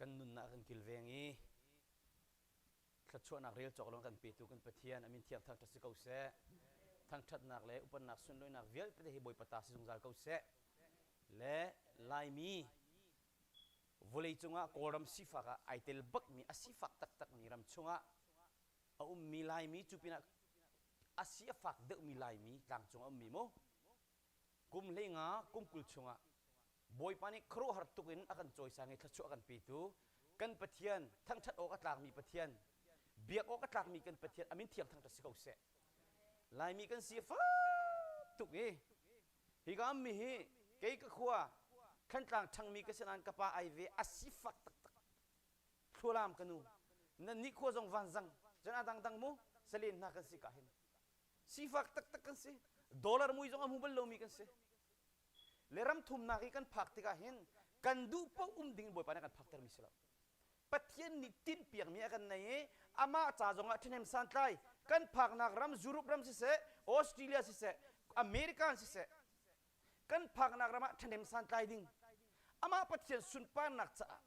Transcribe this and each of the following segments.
Kan nunnak kan kilveng i thluachuahnak rel cawk lo kan petu kan Pathian a min thiang thangṭhat si ko seh. Thangṭhatnak le upatnak sunlawinak vialte hi Bawipa ta si zungzal ko seh. Le Laimi vawlei cungah Kawlram sifak ah ai tel bakmi a sifak taktakmi ram chungah a ummi Laimi cu pinah a si a fak deuhmi Laimi tlangcung a ummi mu kum 15 kum 20 chungah Bawipa nih khuaruahhar tuk in a kan cawisang i thluachuah a kan petu kan Pathian thangṭhat awk a tlakmi Pathian biak awk a tlakmi kan Pathian a min thiang thangṭhat si ko seh. Laimi kan si a fak tuk i hika ummi hi kei ka khua Thantlang ṭhangmi ka si nain ka pa ai ve a sifak taktak thlualam ka nu nan nih khua zong vanzang cun a dangdang mu salen hna kan si ka hin sifak taktak kan si dollar mui zong a hmu bal lomi kan si le ram thumnak i kan phak tikah hin kan duh paoh um ding in Bawipa nih a kan phaktermi si lo. Pathian nih tinhpiakmi a kan nei i amah ca zongah ṭhahnem santlai kan phaknak ram Europe ram siseh, Australia siseh, American siseh, kan phaknak ram ah ṭhahnem santlai ding amah Pathian sunparnak caah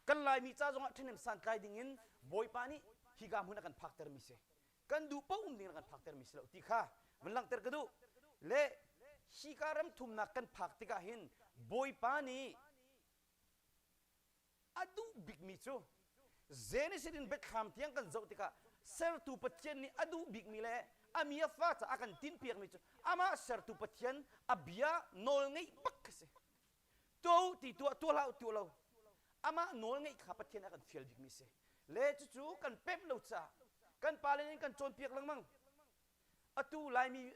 kan Laimi ca zongah ṭhahnem santlai ding in Bawipa nih hika hmun a kan phaktermi si. Kan duh paoh um ding in a kan phaktermi si lo ti kha van langhter ka duh. Le hika ram thumnak kan phak tikah hin Bawipa nih a duh bikmi cu Genesis in Biathlam tiang kan zoh tikah sertu Pathian nih a duh bikmi le a mi a fa caah a kan tinhpiakmi cu amah sertu Pathian a bia nawl ngeih bak kha si. Tuah ti tuah, tuah hlah tuah lo. Amah nawl ngeih kha Pathian a kan fial bikmi si. Le cucu kan pemh lo caah kan pale nih kan cawnpiak lengmang. Atu Laimi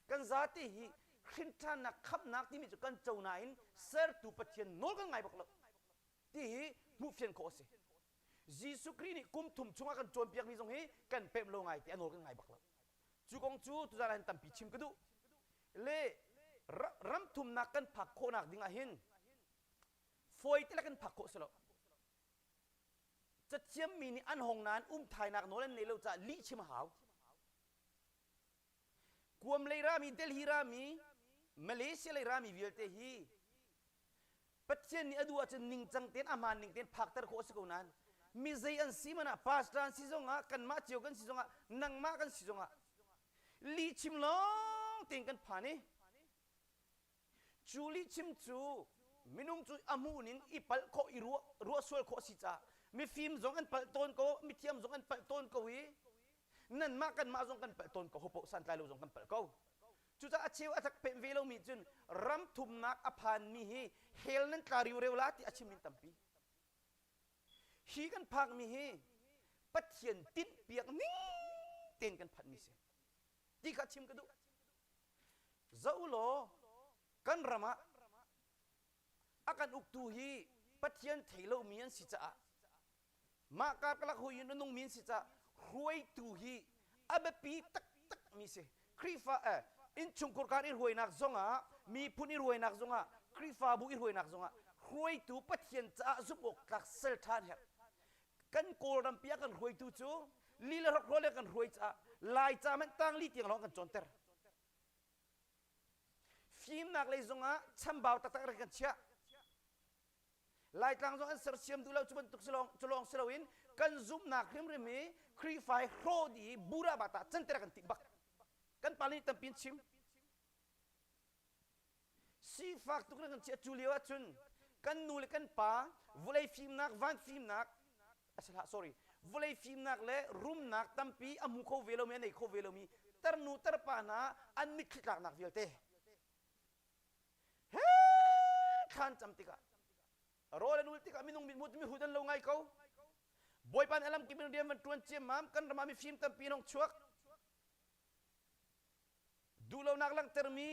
kan zate hi hrinṭhannak khamhnak timi cu kan co nain sertu Pathian nawl kan ngai bak lo ti hi hmuhfian khawh a si. Jesuh Khrih nih kum thum chungah kan cawnpiakmi zong hi kan pemh lo ngai ti a nawl kan ngai bak lo. Cu kong cu tuzaan ah hin tampi chim ka duh. Le ram thumnak kan phak khawhnak ding ah hin fawi te le kan phak khawh si lo. Cathiammi nih an hong nain um thainak nawl an neih lo caah lih chim a hau. Guam lei rami, Delhi rami, Malaysia lei rami vialte hi Pathian nih a duh ahcun ningcang tein a hmaan ning tein phakter khawh a si ko nain mi zei an si hmanh ah pastor an si zongah kanmah cio kan si zongah nangmah kan si zongah lihchim lawng tein kan phan i cu lihchim cu minung cu a hmuh ning i palh khawh i ruah ruah sual khawh a si caah mifim zong an palh tawn ko mithiam zong an palh tawn ko i nanmah kanmah zong kan palh tawn ko hopoh santlai lo zong kan palh ko Cucaah a cheu a rak pemh ve lomi cun ram thumnak a phanmi hi hell nan tla riureu la ti a chim in tampi. Hi kan phakmi hi Pathian tinhpiak ning tein kan phanhmi si. Ti kha chim ka duh. Zoh law kan ram ah a kan uktu hi Pathian thei lomi an si caah Mah karkalak hui in a nungmi an si caah hruaitu hi a biapi taktakmi si. Khrihfa eh, innchungkhar kar i hruainak zongah, miphun i hruainak zongah, Khrihfabu i hruainak zongah hruaitu Pathian caah zumh awk tlak sal ṭha an herh. Kan Kawlrampi ah kan hruaitu cu li le hrokhrawl le kan hruai caah Laica hmanh tangli tiang lawng kan cawnter. Fimnak lei zongah chambau taktak rak kan chiah. Laitlang zong an sersiam duh lo cu bantuk cu lawng si loin kan zumhnak hrimhrim hi Khrihfa hi hrawh dih i bura bata canter kan timh bak. Kan pa nih tampi in chim. Sifak tuk kan chia cu lio ahcun kan nu le kan pa vawlei fimnak van fimnak asala sorry vawlei fimnak le rumnak tampi a hmu kho ve lomi a nei kho ve lomi tarnu tarpa hna an mitthli tlaknak vialte he thlan cam tikah rawl an ul tikah minung mithmuh mihrut an lo ngai ko Bawipa nih a lamkip in rian van ṭuan ciammam kan ram ah mifim tampi an hung chuak duhlonak langhtermi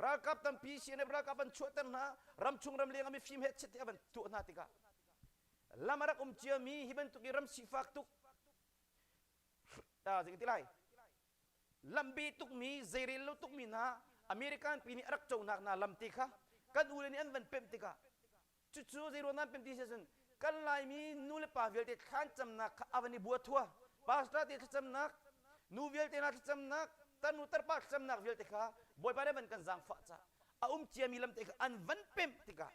ralkap tampi CNF ralkap an chuahter hna ramchung ramleng ah mifim he chet a van tuah hna tikah lam a rak um ciami hi bantuk i ram sifak tuk zei ti lai lambi tukmi zeirel lo tukmi hna American pi nih a rak conak hna lam te kha kan ule nih an van pemh tikah cucu zeiruang nan pemh ti si ahcun kan Laimi nu le pa vialte thlancamnak kha a van i bua thua pastor te thlacamnak nu vialte hna thlacamnak tarnu tarpa thlacamnak vialte kha Bawipa nih van kan zaangfah ca a um ciami lam te kha an van pemh tikah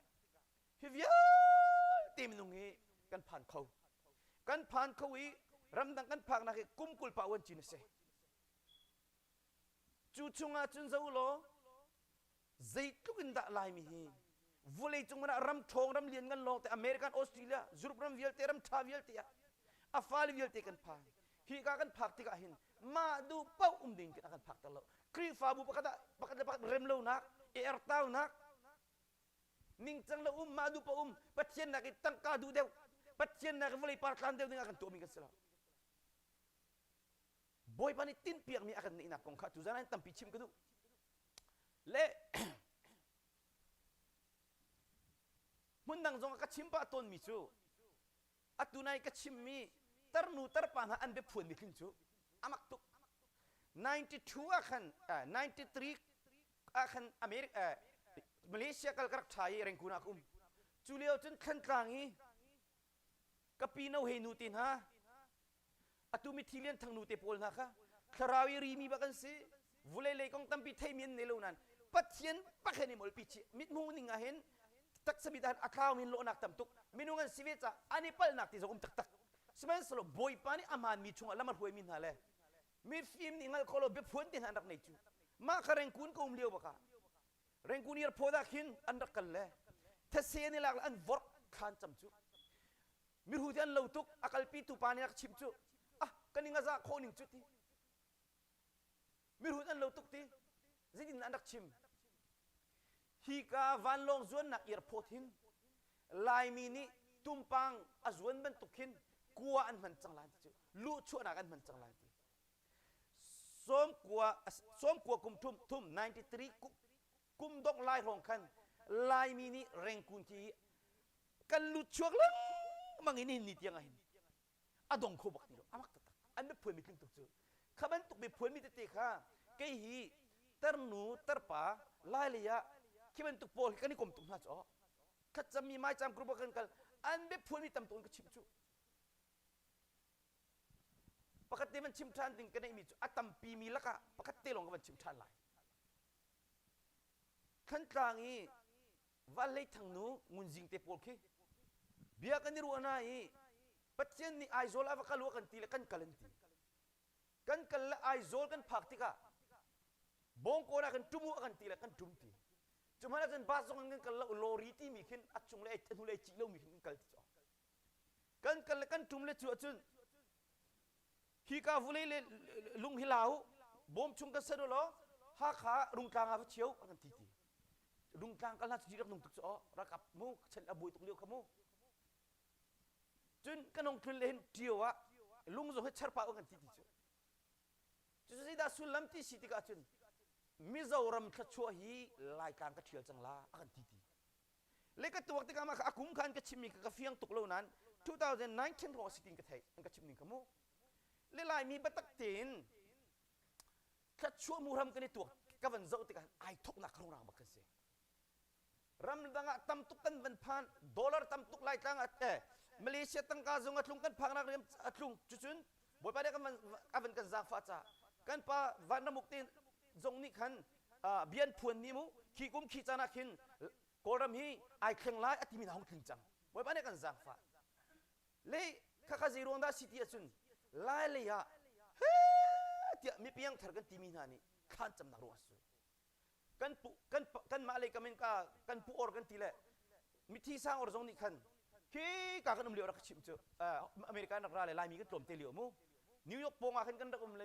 hi vialte. te minung hi kan phan kho. Kan phan kho i ramdang kan phaknak hi kum 20 pa uan cin a si. Cu chungah cun zo law zeitluk in dah Laimi hi vawlei cung ah ram ṭhawng ram lian ngan lawng te American Australia Europe ram vialte ram ṭha vialte ah a fale vialte kan phan hi ka kan phak tikah hin mah duh paoh um ding kin a kan phak ter lo Khrihfabu pakhat ah pakhat le pakhat rem lonak ertaunak ningcang lo um mah duh paoh um Pathian nak i tangka duh deuh Pathian nak i vawlei par tlan deuh ding ah kan tuahmi kan si lo Bawipa nih tinhpiakmi a kan neihnak kong kha tuzan ah tampi chim ka duh. Le hmun dang zong ah ka chim pah tawnmi cu atu nai ka chimmi tarnu tarpa hna an biaphuanmi tling cu amak tuk. 92 ah khan 93 ah khan America Malaysia kal ka rak ṭha i Rangoon ah ka um. Cu lio cun Thlantlang i ka pi no he nu te hna atu mithi lian thang nu te pawl hna kha thlarau i rimi bak an si vulei lei kong tampi theimi an nei lo nain pathian pakhen i molpi chi mithmu ning ah hin taksa mit ah a thlau min lawhnak tam tuk minung an si ve ca an i palhnak ti zong um taktak sihmanhsehlaw bawipa nih a hmaanmi chungah lam a hruaimi hna le mifim nih hngal kho lo biaphuan te hna an rak nei cu mah kha rengkun ka um lio bakah rengkun airport ah khin an rak kal le these an i lak le an vorh thlan cam cu Miru te an lo tuk a kalpi tu pa nih a ka chimh cu ah kan ing a zah khawh ning cu ti mihrut an lo tuk ti zeitin an rak chim hika vanlawng zuannak airport hin Laimi nih tumpang a zuan bantuk khin kua an hman cang lai ti cu luhchuahnak an hman cang lai ti 90 kum thum thum 93 kum dongh lai hrawng khan Laimi nih Rengkun khi kan lut chuak lengmang in ni tiang ah hin a dong kho bak ti lo amak taktak an biaphuan mi tling tuk cu kha bantuk biaphuan mi tete kha kei hi tarnu tarpa lai lei ah khi bantuk pawl hi kan i kom tuk hna cu thlacam mi maicam group ah kan kal an biaphuan mi tam tuk in ka chimh cu pakhat te van chim ṭhan ding ka neihmi cu a tampi mi lakah pakhat te lawng ka van chim ṭhan lai Thantlang i Vallei Thangnu Ngunzing te pawl khi bia kan i ruah hna i Pathian nih Aizawl ah va kal u kan ti le kan kal an ti. Kan kal le Aizawl kan phak tikah Bawngkawn ah kan ṭum u kan ti le kan ṭum ti. Cu hmanh ahcun bus zong in kan kal lo lorry timi khin a cung le a hnu le cih lomi khin kan kal ti cu. Kan kal le kan ṭum le cu ahcun Hika vulei le lung hi la u, bawm chung kan set u law Hakha Rungtlang ah va cheu a kan ti ti. Rungtlang kal hna cu rak nung tuk cu aw rakap mu chan a buai tuk lio kha mu. Cun kan hong tlun le hin ṭio ah lung zong hi charpa u kan ti ti cu. Cucu zeidah sullam ti si tikah cun Mizoram thluachuah hi Laitlang ka ṭhial cang la a kan ti ti. Le ka tuak tikah mah kha a kum khan ka chimmi kha ka fiang tuk lo nain 2019 hrawng a si tiin ka theih an ka chimh ning kha mu. Le Laimi biatak tein thluachuah muhram kan i tuak ka van zoh tikah ai thoknak rongrang bak kan si. Ramdang ah tam tuk kan van phan dollar tam tuk Laitlang ah eh Malaysia tangka zung a tlung kan phaknak riam a tlung cucun Bawipa nih a van kan zaangfah ca kan pa vanramuk te zong nih khan bian phuan ni mu khi kum khi caan ah khin Kawlram hi ai thleng lai a timi hna hung tling cang Bawipa nih kan zaangfah le khakha zei ruang dah si ti ahcun lai lei ah he tiah mipiang thar kan timi hna nih thlan camnak ruang a si kan pu kan kanmah lei kamin ka kan pu or kan ti le mithi sang or zong nih khan khi ka kan um lio rak chim cu America rak ra le Laimi kan tlawm te lio mu New York pawng ah khan kan rak um le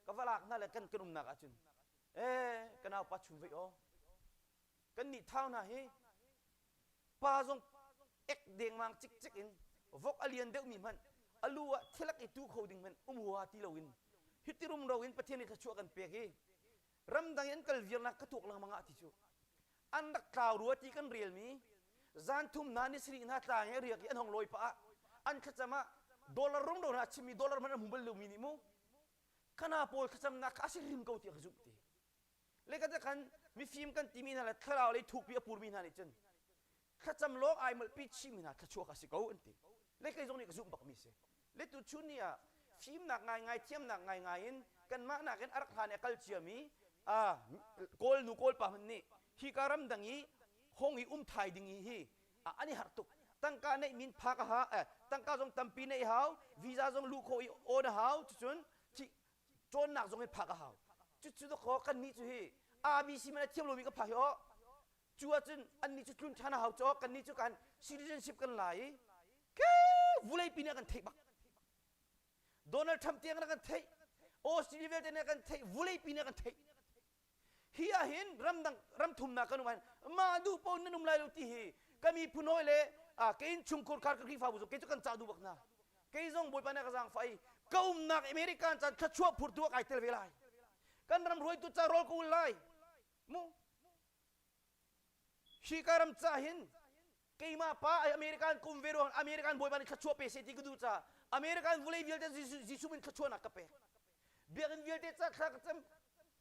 ka va lak hna le kan kan umnak ahcun eh ka nau pa chum ve aw kan nih thau hna hi pa zong ek dengmang cikcek in vok a lian deuhmi hmanh a lu ah thilak i tu kho ding hmanh um hua ti loin hiti rumro in Pathian nih thluachuah kan pek i ramdang i an kal viarnak ka tuak lengmang ah ti cu an rak tlau rua ti kan relmi zan thum hna ni sarih hna tlang i riak i an hong lawi pah ah an thlacam ah dollar rumro hna chimmi dollar hmanh an hmu bal lomi nih mu kana pawl thlacamnak kha a si hrim ko tiah ka zumh ti le ka khan mifim kan timi hna le thlarau lei thukpi a purmi hna nih cun thlacam lawng ai molhpi chihmi hna thluachuak a si ko an ti le kei zong nih ka zumh bakmi si le tu chun ni ah fimnak ngaingai thiamnak ngaingai in kanmah nakin a rak hlan i a kal ciami kawl nu kawl pa hmanh nih hika ramdang i hong i um thai ding hi an i harh tuk. Tangka neih min phak a ha eh, tangka zong tampi neih hau, visa zong luh khawh i on a hau, cucun cawnnak zong in phak a hau. Cucu dakaw kannih cu hi ABC man a thiam lomi ka phak hi aw. Cu ahcun annih cu tlun ṭhan a hau cu kannih cu kan citizenship kan la i ke vulei pi nih a kan theih bak. Donald Trump tiang na kan theih. Australia vialte nih a kan theih, vulei pi nih a kan theih. Hi ah hin ramdang ramthumnak kan um ahhin mah duh paoh nan um lai lo ti hi ka miphun hawi le ka innchungkhur khar ka Khrihfabu zong kei cu kan cah duh bak hna. Kei zong Bawipa nih a ka zaangfah i ka umnak American caan thluachuah phurtu ah kai tel ve lai. Kan ram hruaitu ca rawl ka ul lai. Mu Hi ka ram ca hin keimah pa American kum ve ruang American bawipa nih thluachuah pe seh ti ka duh caah American vulei vialte Jesuh min thluachuahnak ka pek. Biakinn vialte ca thla ka cam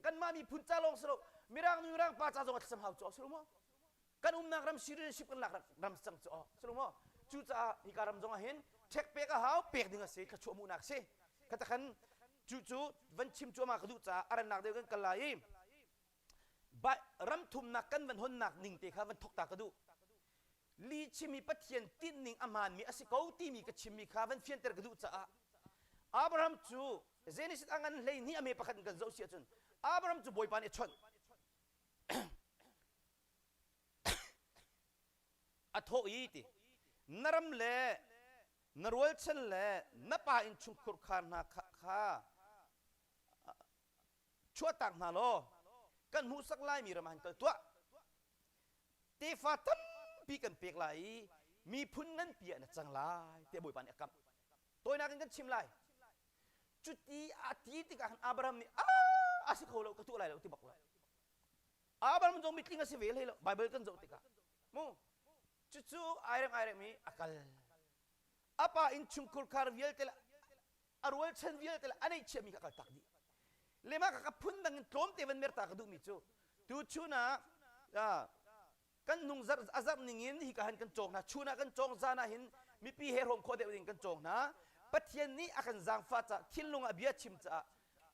kanmah miphun ca lawng si lo Mirang nu Mirang pa ca zong a thlacam hau cu si lo maw? Kan umnak ram citizenship kan lak ram cang cu si lo maw? Cucaah hika ram zong ah hin ṭhek pek a hau pek ding a si thluachuah hmuhnak si. Khatakhan cu cu van chim cuahmah ka duh caah a rannak deuh kan kal lai i ram thumnak kan van honnak ning te kha van thok ta ka duh. Li chimi Pathian tinhning a hmaanmi a si ko timi ka chimmi kha van fianter ka duh caah Abraham cu Genesis a ngan 12 a me pakhat in kan zoh si ahcun Abraham cu Bawipa nih a chawnh. A thawh i ti na ram le na rualchan le na pa innchungkhur khar hna kha chuahtak hna law kan hmuhsak laimi ram ah hin kal tuah. Tefa tampi kan pek lai i miphun nganpi ah na cang lai tiah Bawipa nih a kamh. Tawinak in kan chim lai. Cuti a ti tikah khan Abraham nih a si kho lo ka tuah lai lo ti bak lo. Abraham zong mitling a si ve hlei lo Bible kan zoh tikah. Mu cucu airem airem i a kal. A pa innchungkhur khar vialte le a rualchan vialte le a neihchiahmi kha a kaltak dih. Lema ka phun dang in tlawmte van merta ka duhmi cu tuchun ah kan nung zarh a zarh ning in hika han kan cawng hna chun ah kan cawng zan ah hin mipi he hrawm khawh deuh ding kan cawng hna Pathian nih a kan zaangfah caah thinlung ah bia chim caah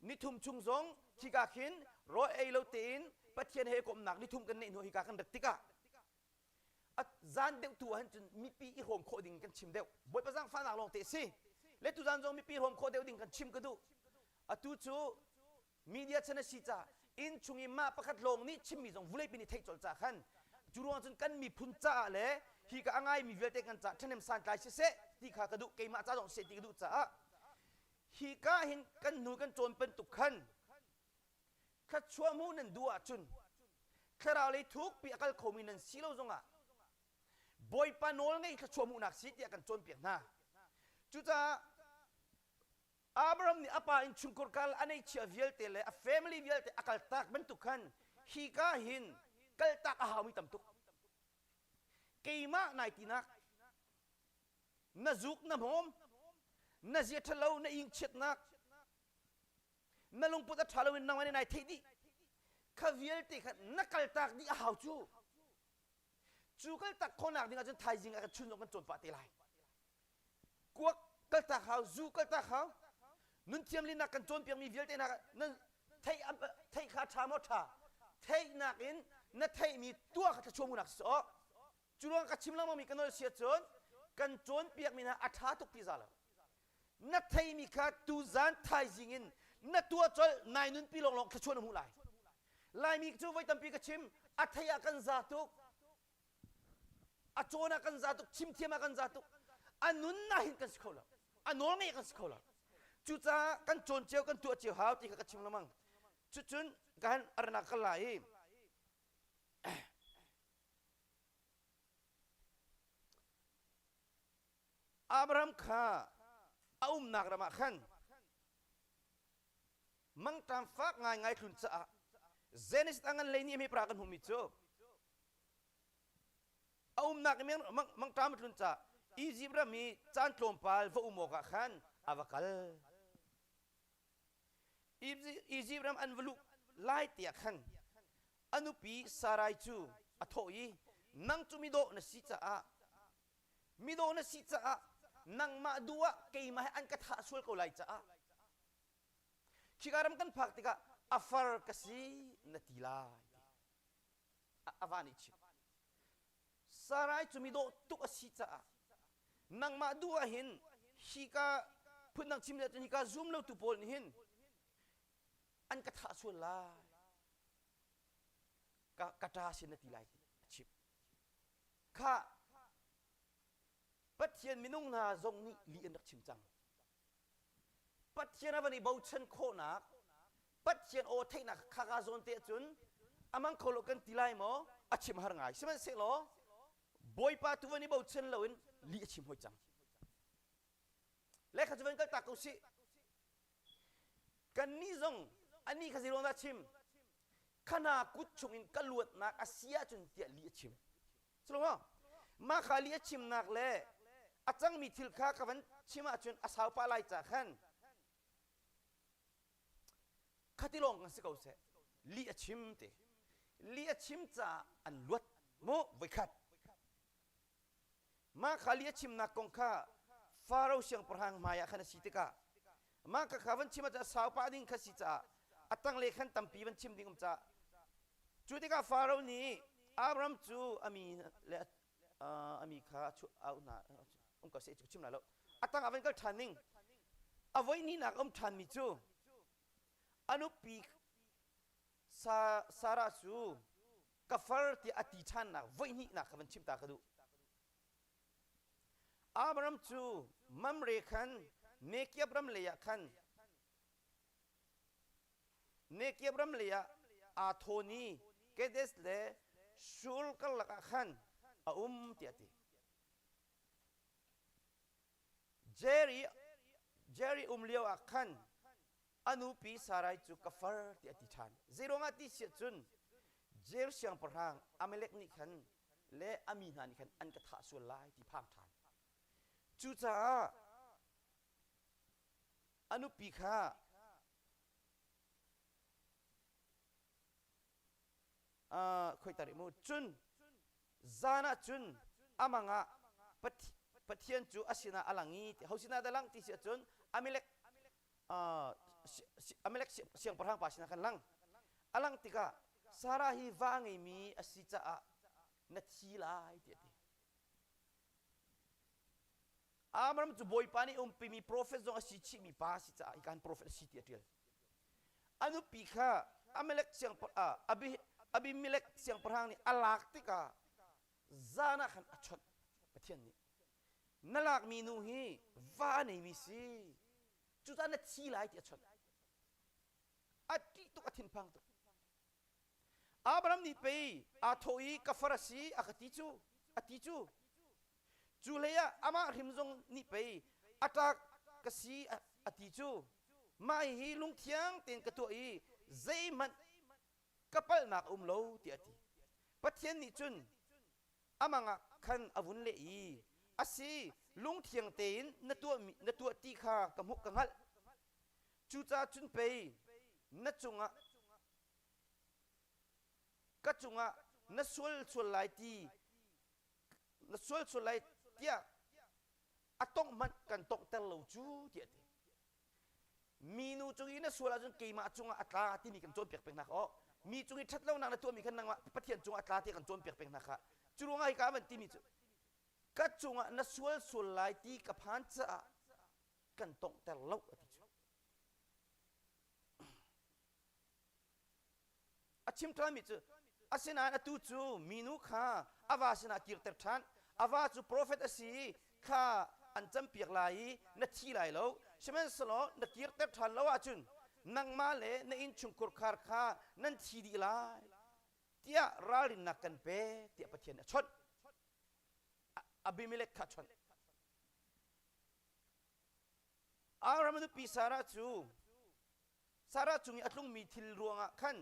nithum chung zong khika khin rawl ei lo tein Pathian he komhnak nithum kan neih hnu hika kan rat tikah a zan deuh tu ahhin cun mipi i hrawm khawh ding kan chim deuh Bawipa zaangfahnak lawng te si le tuzan zong mipi hrawm khawh deuh ding kan chim ka duh atu cu media chan a si ca inn chung i mah pakhat lawng nih chimmi zong vuleipi nih theih colh ca khan cu ruang cun kan miphun caah le hi ka a ngaimi vialte kan caah ṭhahnem santlai siseh ti kha ka duh keimah ca zong siseh ti ka duh caah hi ka hin kan hnu kan cawn bantuk khan Thluachuah hmuh nan duh ahcun thlarau lei thukpi a kal khomi nan si lo zongah Bawipa nawl ngeih thluachuah hmuhnak si tiah kan cawnpiak hna. Cucaah Abraham nih a pa innchungkhur kal a neihchiah vialte le a family vialte a kaltak bantuk khan hika hin kaltak a haumi tam tuk. Keimah nai tinak na zuk na hmawm na zia ṭhalo na ingchiatnak na lungput a ṭha loin nangmah nih nai theih dih kha vialte kha na kaltak dih a hau cu cu kaltak khawhnak ding ahcun thaizing ah kan chun zong kan cawn pah te lai kuak kaltak hau zu kaltak hau nun thiamlinnak kan cawnpiakmi vialte hna nan theih theih kha ṭha maw ṭha theihnak in na theihmi tuah kha thluachuah si sawh Cu ruang ka chim lengmangmi ka nawl si ahcun kan cawnpiakmi hna a ṭha tuk ti za lo. Na theimi kha tuzan thaizing in na tuah colh nai nunpi lawnglawng thluachuah na hmuh lai. Laimi cu voi tampi ka chim a thei ah kan za tuk a cawn ah kan za tuk chimthiam ah kan za tuk a nun ah hin kan si kho lo a nawl ngei kan si kho lo cucaah kan cawn cio kan tuah cio hau ti kha ka chim lengmang cucun kan arnak ka la i Abraham kha a umnak ram ah khan mangṭam fak ngaingai tlun caah Genesis a ngan lei nih pra kan hmuhmi cu a umnak i mangṭam a tlun caah Izipt ram i caan tlawmpal va um awkah khan a va kal. Izipt ram an va luh lai tiah khan a nupi Sarai cu a thawh i nang cu midawh na si caah midawh na si caah nangmah duh ah keimah he an ka thah sual ko lai caah khika ram kan phak tikah a far ka si na ti lai a va nih chim. Sarai cu mi dawh tuk a si caah nangmah duh ah hin hika phundang chim ahcun hika zum lotu pawl nih hin an ka thah sual lai ka ka ṭa sin na ti lai ti a chimh kha Pathian minung hna zong nih lih an rak chim cang Pathian a van i bochan khawhnak Pathian aw theihnak khaka zawn te ahcun amang kho lo kan ti lai maw a chim har ngai sihmanhsehlaw Bawipa tu van i bochan loin lih a chim hoi cang le kha cu van kaltak ko sih kannih zong anih kha zeiruang dah chim khana kut chungin ka luatnak a si ahcun tiah lih a chim Culo mah kha lih a chimnak le a cangmi thil kha ka van chim ahcun a sau pah lai ca khan khati lawng kan si ko seh lih a chim te lih a chim caah an luat mu voikhat mah kha lih a chimnak kong kha Faro siangpahrang hmai ah khan a si tikah mah ka kha van chim ahcun a sau pah ding kha si caah a tanglei khan tampi van chim ding um caah cu tikah Faro nih Abram cu a mi le a mi kha a auh hna um ko seh cu chim lai lo a tang ah van kal ṭhan ning a voi hnihnak um ṭhanmi cu a nupi Sarah cu ka far tiah a ti ṭhannak voi hnihnak kha van chim ta ka duh Abraham cu Mamre khan Nekiab ram lei ah khan Nekiab ram lei ah aa thawn i Kedesh le Shur karlak ah khan a um tiah a ti. Jerry, Jerry um lio ah khan a nupi Sarai cu ka far tiah a ti ṭhan. Zeiruangah ti siah cun Jer siangpahrang Amalek nih khan le a mi hna nih khan an ka thah sual lai ti phang ṭhan. Cucaah a nupi kha khoi tar mu cun zan ah cun amang ah Pathian cu a sinah a lang i ho sinah dah lang ti si ahcun Amalek Amalek siangpahrang pa sinah khan lang a lang tikah Sarah hi va ngeimi a si caah na thi lai tiah a ti Amram cu Bawipa nih umpimi profet zong a si chihmi pa a si caah hika hin profet a si ti a ṭial. A nupi kha Amalek siangpahrang Abimelek siangpahrang nih a lak tikah zan ah khan a chawnh Pathian nih na lakmi nu hi va a neimi si cucaah na thi lai ti a chawnh. A ṭih tuk a thinphang tuk. Abraham nih pei aa thawh i ka far a si a ka ti cu a ti cu cu hlei ah amah hrim zong nih pei a ṭak ka si a ti cu mah hihi lungthiang tein ka tuah i zeihmanh ka palhnak a um lo tiah a ti Pathian nih cun amang ah khan a vun leh i a si lungthiang tein na tuahmi na tuah ti kha ka hmuh ka hngalh cucaah cun pei na cungah ka cungah na sual sual lai ti na sual sual lai tiah a tongh hmanh kan tonghter lo cu tiah a ti minu cung i na sual ahcun keimah cungah a tla timi kan cawnpiak peng hna kha mi cung i ṭhat lonak na tuahmi khan nangmah Pathian cungah a tla tiah kan cawnpiak peng hna kha cu ruangah hika van timi cu ka cungah na sual sual lai ti ka phan caah kan tonghter lo a ti cu A chim ṭhanmi cu asinain atu cu minu kha a va sinah kirter ṭhan. A va cu profet a si i kha an campiak lai i na thi lai lo. Sihmanhsehlaw na kirter ṭhan lo ahcun nangmah le na innchungkhur khar kha nan thi dih lai tiah ralrinnak kan pek tiah Pathian nih a chawnh. Abimelek kha a chawnh. Abraham nupi Sarah cu Sarah cung i a tlungmi thil ruangah khan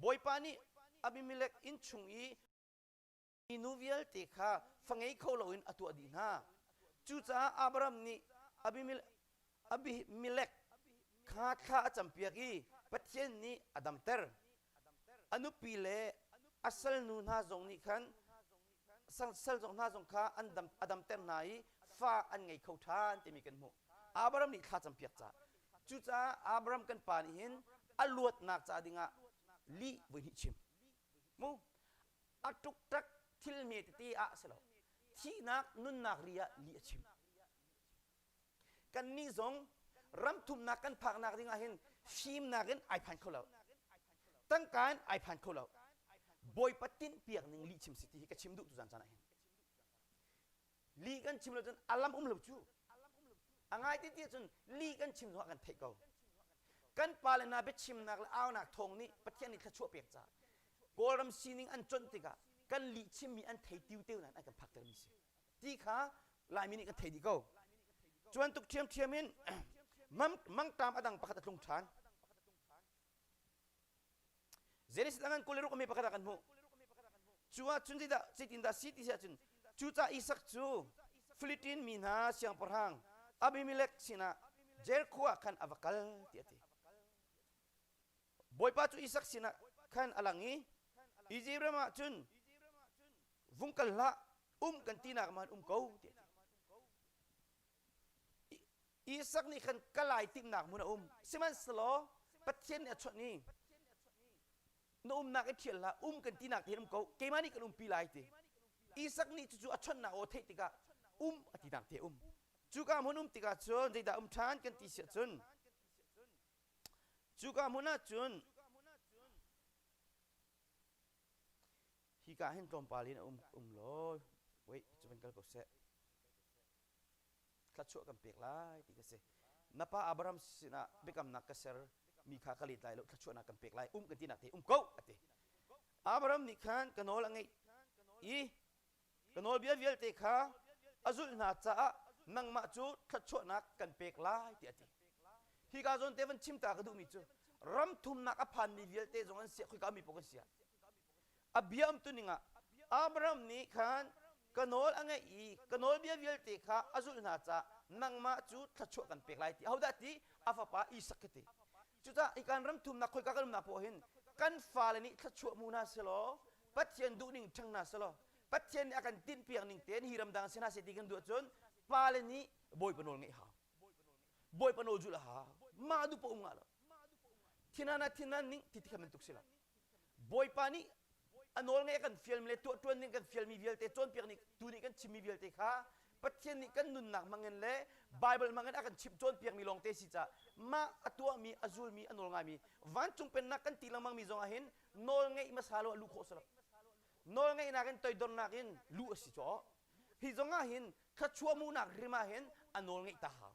Bawipa nih Abimelek inn chung i nu vialte kha fa ngei kho loin a tuah dih hna. Cucaah Abraham nih Abimelek kha thla a campiak i Pathian nih a damter. A nupi le a salnu hna zong nih khan sal zong hna zong kha an dam, a damter hna i fa an ngei kho ṭhan timi kan hmuh. Abraham nih thla campiak caah. Cucaah Abraham kan pa nih hin a luatnak ca dingah lih voi hnih chim. Mu a ṭukṭak. Thil hme tete ah si lo. Thihnak nunnak ri ah lih a chim. Kannih zong ram thumnak kan phaknak ding ah hin fimnak in ai phan kho lo. Tangka in ai phan kho lo. Bawipa tinhpiak ning lih chim si ti hi ka chim duh tu zan caan ah hin. Lih kan chim lo cun a lam um lo cu. A ngai ti ti cun lih kan chim zongah kan theih ko. Kan pale hna biachimnak le aunak thawng nih Pathian nih thluachuah pek caah Kawlram sining an conh tikah kan lih chimmi an thei tiu teu nain an kan phaktermi si. Ti kha Laimi nih kan thei dih ko. Cu bantuk ṭhiamṭhiam in mangṭam a dang pakhat a tlung ṭhan. Genesis a ngan 26 a mi pakhat ah kan hmuh. Cu ah cun zeidah zeitindah si ti si ahcun cucaah Isak cu Philippine mi hna siangpahrang Abimelech sinah Jericho ah khan a va kal ti a ti. Bawipa cu Isak sinah khan a lang i Izipt ram ah cun vung kal hlah um kan tinak man um ko ti a ti. Isak nih khan kalai timhnak hmun a um. Sihmanhsehlaw Pathian nih a chawnh i na umnak i ṭhial hlah, um kan tinak te hin um ko, keimah nih kan umpi lai ti. Isak nih cucu a chawnhnak aw theih tikah um a tinak te um. Cuka hmun um tikah cun zeidah um ṭhan kan ti siah cun cuka hmun ah cun hika hin tlawmpal in a um um law wait cu van kal ko seh. Thluachuah kan pek lai ti ka si. Na pa Abraham sinah biakamnak ka ser mi kha ka let lai lo, thluachuahnak kan pek lai, um kan tinak te um ko a ti. Abraham nih khan ka nawl a ngeih i ka nawlbia vialte kha a zulh hna caah nangmah cu thluachuahnak kan pek lai tiah a ti. Hika zawn te van chim ta ka duhmi cu ram thumnak a phanmi vialte zong an siah khoika mi paoh kan siah A bia umtuning ah Abraham nih khan ka nawl a ngeih i ka nawlbia vialte kha a zulh hna caah nangmah cu thluachuah kan pek lai ti. Ahodah ti? A fapa Isak khi ti. Cucaah hi kan ram thumnak khoika kan umnak poah hin kan fale nih thluachuah hmu hna selaw Pathian duhning ṭhang hna selaw Pathian nih a kan tinhpiak ning tein hi ramdang si hna seh ti kan duh ahcun pale nih Bawipa nawl ngeih hau. Bawipa nawl zulh a hau. Mah duh paoh um ngah lo. Thinan ah thinan ning ti ti kha bantuk si lo. Bawipa nih a nawl ngeih a kan fialmi le tuahṭuan ding kan fialmi vialte cawnpiak nih tu nih kan chimmi vialte kha Pathian nih kan nunnak hmangin le Baibal hmangin a kan chimh cawnpiakmi lawngte si caah mah a tuahmi a zulmi a nawl ngaimi vancung pennak kan ti lengmangmi zong ah hin nawl ngeih hmasa lo ah luh khawh si lo. Nawl ngeihnak in toidornak in luh a si caw. Hi zong ah hin thluachuah hmuhnak hrim ah hin a nawl ngeih ta hau.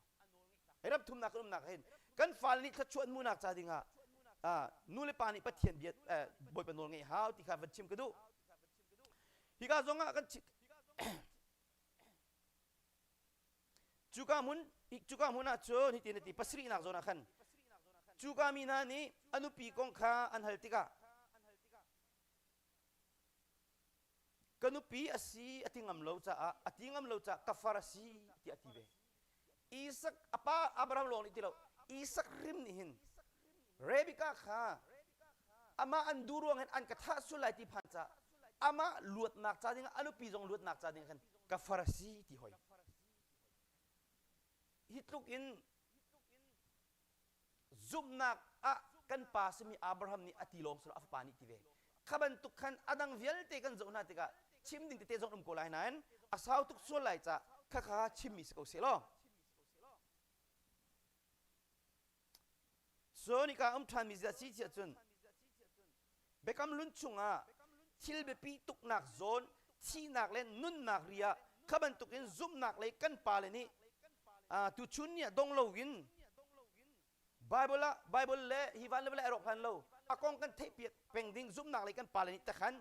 Ram thumnak kan umnak hin kan fale nih thluachuah an hmuhnak ca dingah nu le pa nih Pathian bia Bawipa nawl ngeih hau ti kha van chim ka duh. Hika zong ah kan cuka hmun cuka hmun ah cun hitin a ti pasarihnak zawn ah khan cuka mi hna nih a nupi kong kha an hal tikah Ka nupi a si a ti ngam lo caah a ti ngam lo caah ka far a si tiah a ti ve. Isak a pa Abraham lawng nih ti lo Isak hrim nih hin Rebekah kha amah an duh ruang hin an ka thah sual lai ti phan caah amah luatnak ca dingah a nupi zong luatnak ca ding khan ka far a si ti hoi. Hi tluk in Zumhnak ah kan pa simi Abraham nih a ti lawng si lo a fapa nih ti ve. Kha bantuk khan a dang vialte kan zoh hna tikah chim ding tete zong um ko lai nain a sau tuk sual lai ca khakha chimmi si ko seh law. Cun hika um ṭhanmi zia si tiah cun Biakam Hlun chungah thil biapi tuknak zawn thihnak le nunnak ri ah kha bantukin zumhnak lei kan pale nih tuchun ni ah dong loin Bible ah Bible le hi van le vawlei a rawk hlan lo a kong kan theihpiak peng ding zumhnak lei kan pale nih takhan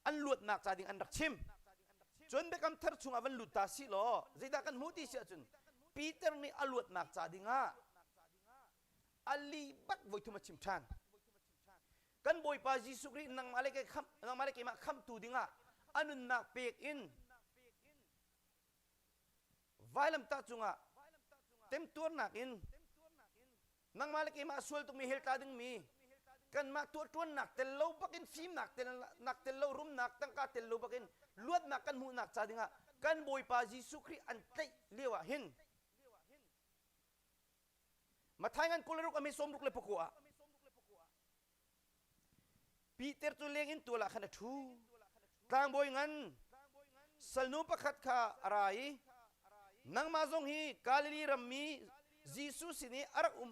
an luatnak ca ding an rak chim. Cun Biakam Thar chungah van lut ta si law zeidah kan hmuh ti si ahcun Peter nih a luatnak ca dingah a li bak voithum a chim ṭhan. Kan Bawipa Jesuh Khrih nangmah le khamh nangmah le keimah khamhtu dingah a nunnak pek in vailamtah cungah temtuarnak in nangmah le keimah sual tukmi hell tla dingmi kanmah tuahṭuannak tel lo bakin fimnak tel nak tel lo rumnak tangka tel lo bakin luatnak kan hmuhnak ca dingah kan Bawipa Jesuh Khrih an tlaih lio ah hin Matthai ngan 26 a mi 64 ah Peter cu leng in tual ah khan a ṭhu. Tlangbawi ngan salnu pakhat kha a ra i nangmah zong hi Galilee rammi Jesuh sin i a rak um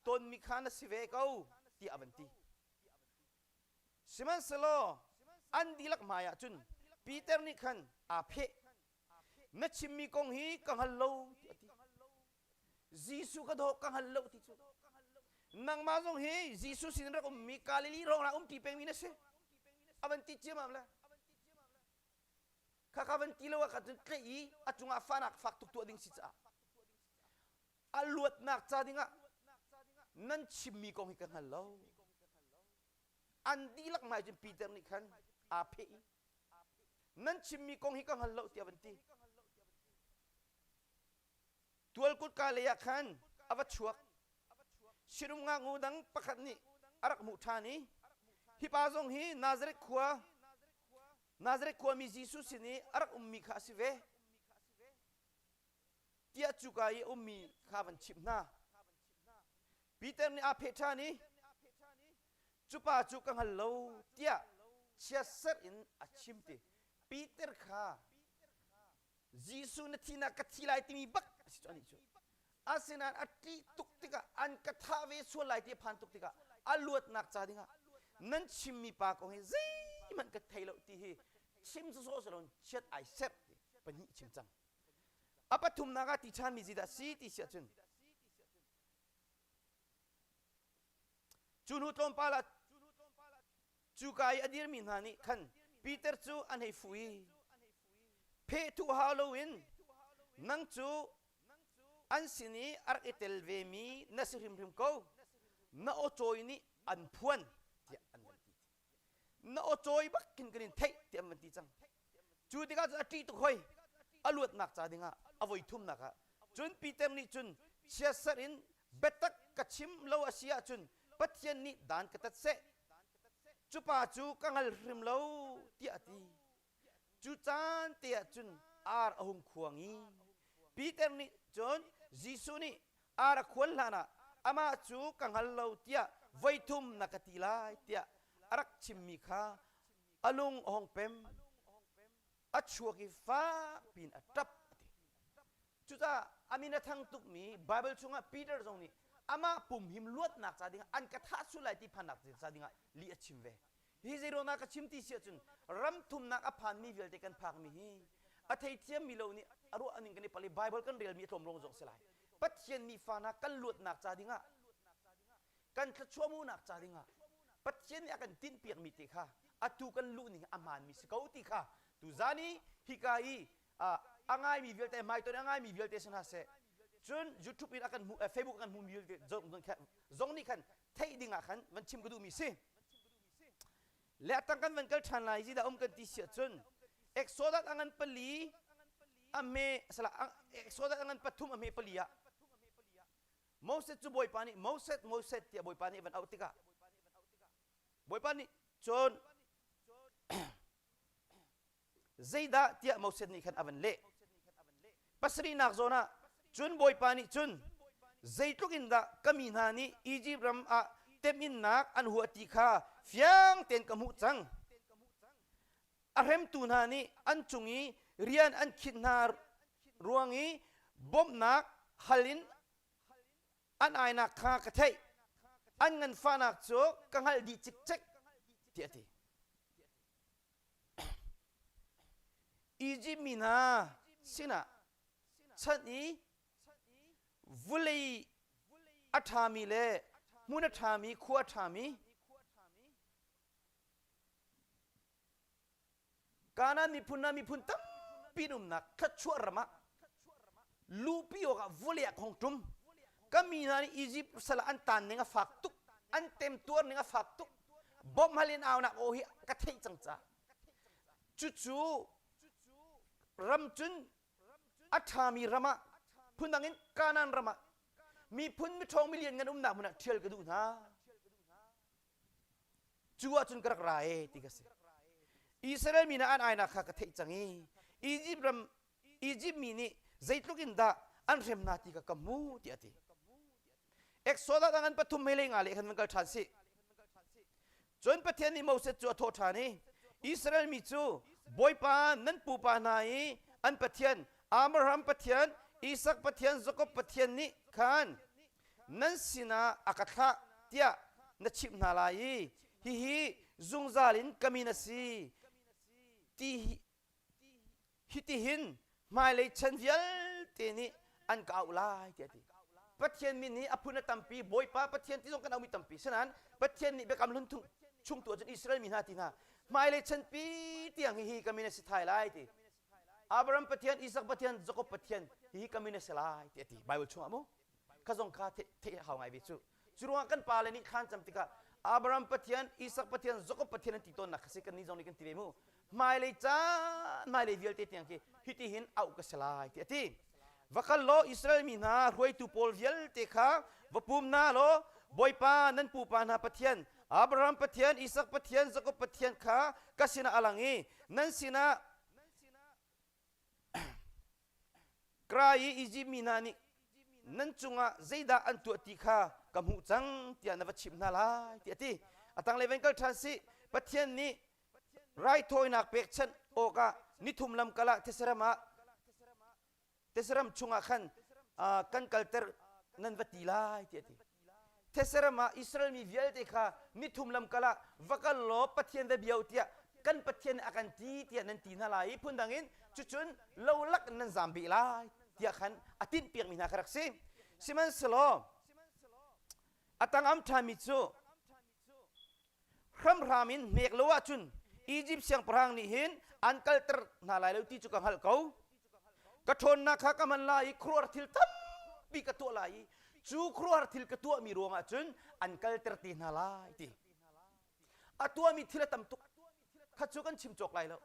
tawnmi kha na si ve ko tiah a van ti. Sihmanhsehlaw an dihlak hmaiah cun Peter nih khan aa pheh. Na chimmi kong hi ka hngal lo tiah a ti. Jesuh ka daw ka hngal lo ti cu. Nangmah zong hi Jesuh sin rak ummi Galilee hrawng ah umṭi pengmi na si. A van ti ciammam le. Kha kha van ti lo ah khan cun tlaih i a cungah fahnak fak tuk tuah ding si caah a luatnak ca dingah nan chimmi kong hi ka hngal lo. An dihlak hmai cun Peter nih khan aa pheh i nan chimmi kong hi ka hngal lo tiah a van ti. Tual kutka lei ah khan a va chuak. Sinum ngaknu dang pakhat nih a rak hmuh ṭhan i hi pa zong hi Nazareth khua Nazareth khuami Jesuh sin i a rak ummi kha a si ve tiah cuka i a ummi kha van chimh hna. Peter nih aa pheh ṭhan i cu pa cu ka hngal lo tiah chiatserh in a chim ti. Peter kha Jesuh na thihnak ka thi lai timi bak a si cu anih cu. Asinain a ṭih tuk tikah an ka thah ve sual lai ti a phan tuk tikah a luatnak ca dingah nan chimmi pa kong hi zeihmanh ka thei lo ti hi chim sawsawh si loin chiat ai serh ti pahnih chim cang. A pathumnak ah ti ṭhanmi zeidah si ti si ahcun Cu hnu tlawmpal ah cuka i a dirmi hna nih khan Peter cu an hei fuh i phehthuh hau loin nang cu an sin i a rak i tel vemi na si hrimhrim ko na aw cawi nih an phuan tiah an van ti. Na aw cawi bak khin kan in theih tiah an van ti cang. Cu tikah cun a ṭih tuk hoi. A luatnak ca dingah a voi thumnak ah cun Peter nih cun chiatserh in biatak ka chim lo a si ahcun Pathian nih dan ka tat seh. Cu pa cu ka hngal hrim lo tiah a ti. Cu caan te ah cun ar a hung khuang i Peter nih cun Jesuh nih ar a khuan hlanah amah cu ka hngal lo tiah voi thum na ka ti lai tiah a rak chimmi kha a lung a hung pem a chuak i fak piin a ṭap a ti cucaah a min a thang tukmi Baibal chungah Peter zong nih amah pum him luatnak ca dingah an ka thah sual lai ti phannak ca dingah lih a chim ve hi zeiruangah ka chim ti si ahcun ram thumnak a phanmi vialte kan phakmi hi a theithiammi lo nih a ruah ning kan i pal i Baibal kan relmi a tlawm ruang zong si lai Pathian mi fa hna kan luatnak ca dingah kan thluachuah hmuhnak ca dingah Pathian nih a kan tinhpiakmi te kha atu kan luh ning a hmaanmi si ko ti kha tuzan i hika i a ngaimi vialte hmaitonh a ngaimi vialte si hna seh cun YouTube in a kan hmu Facebook a kan hmumi vialte zong nih khan theih ding ah khan van chim ka duhmi si le atang kan van kal ṭhan lai zidah um kan ti si ahcun Exodus a ngan pali a hme sala Exodus a ngan pathum a hme pali ah Moses cu Bawipa nih Moses Moses tiah Bawipa nih van auh tikah Bawipa nih cun zeidah tiah Moses nih khan a van leh. Pasarihnak zawn ah cun Bawipa nih cun zeitluk in dah ka mi hna nih Izipt ram ah teminnak an huah ti kha fiang tein ka hmuh cang. A hremtu hna nih an cung i rian an khinh hna ruang i bawmhnak hal in an ainak kha ka theih. An nganfahnak cu ka hngalh dih cikcek tiah a ti. Izipt mi hna sinah chanh i vulei a ṭhami le hmun a ṭhami khua a ṭhami Kanaan miphun hna miphun tampi an umnak thluachuah ram ah luhpi awkah vawlei ah ka hung ṭum. Ka mi hna nih Izipt sal ah an taan ning a fak tuk, an temtuar ning a fak tuk. Bawmh hal in aunak aw hi ka theih cang caah. Cucu ram cun a ṭhami ram ah phundang in Kanaan ram ah miphun miṭhawng milian ngan umnak hmun ah ṭhial ka duh hna. Cu ahcun ka rak ra ee ti ka si. Israel mi hna an ainak kha ka theih cang i Izipt ram Izipt mi nih zeitluk in dah an hrem hna ti kha ka hmu tiah a ti. Exodus ah ngan pathum mei lei nga leh khan van kal ṭhan sih. Cun Pathian nih Moses cu a thawh ṭhan i. Israel mi cu Bawipa nan pupa hna i an Pathian Abraham Pathian, Isak Pathian, Jakob Pathian nih khan nan sinah a ka thlah tiah na chimh hna lai i hihi zungzal in ka min a si ti hitihin hmailei chan vialte nih an ka auh lai tiah a ti. Pathian min hi a phun a tampi, Bawipa Pathian ti zong kan auhmi tampi. Sinain Pathian nih biakam hlun chung tu ahcun Israel mi hna ti hna hmailei chanpi tiang hihi ka min a si thai lai ti. Abraham Pathian, Isak Pathian, Jakob Pathian hihi ka min a si lai ti a ti. Bible chungah mu. Kha zong kha theih hau ngai ve cu. Cu ruangah kan pale nih thlan cam tikah Abraham Pathian, Isak Pathian, Jakob Pathian an ti tawnnak kha si kan nih zong nih kan ti ve mu. Hmailei caan, hmailei vialte tiang khi hitihin auh ka si lai ti a ti. Va kal law Israel mi hna hruaitu pawl vialte kha va pum hna law Bawipa nan pupa hna Pathian, Abraham Pathian, Isak Pathian, Jakob Pathian kha ka sinah a lang i nan sinah Kra i Izipt mi hna nih nan cungah zeidah an tuah ti kha ka hmuh cang tiah na va chimh hna lai tiah a ti. A tanglei van kal ṭhan sih. Pathian nih raithawinak pekchanh awkah nithum lamkal ah thesaram ah thesaram chungah khan kan kalter nan va ti lai tiah a ti. Thesaram ah Israel mi vialte kha nithum lamkal ah va kal law Pathian va bia u tiah kan Pathian nih a kan ti tiah nan ti hna lai i phundang in cucun lo lak in nan zam beh lai tiah khan a tinhpiakmi hna kha rak si. Sihmanhsehlaw a tangam ṭhami cu hramhram in hnek lo ahcun Izipt siangpahrang nih hin an kalter hna lai lo ti cu ka hngalh ko. Ka ṭhawnnak kha ka hman lai i khuaruahhar thil tampi ka tuah lai i cu khuaruahhar thil ka tuahmi ruangah cun an kalter te hna lai ti. A tuahmi thil a tam tuk. Kha cu kan chim cawk lai lo.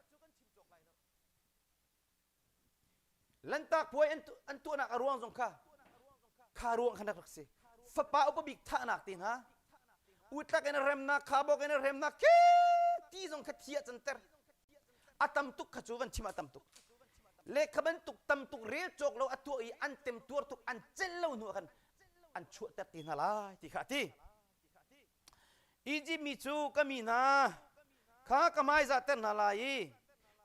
Lantak puai an tuahnak a ruang zong kha kha ruang khan rak si. Fapa upa bik thahnak te hna, utlak in a remnak, khabawk in a remnak ke ti zong kha thi ah canter. A tam tuk kha cu van chim a tam tuk. Lehkha bantuk tam tuk rel cawk lo a tuah i an temtuar tuk an celh lo hnu ah khan an chuahter te hna lai ti kha a ti. Izipt mi cu ka mi hna kha ka hmaizahter hna lai i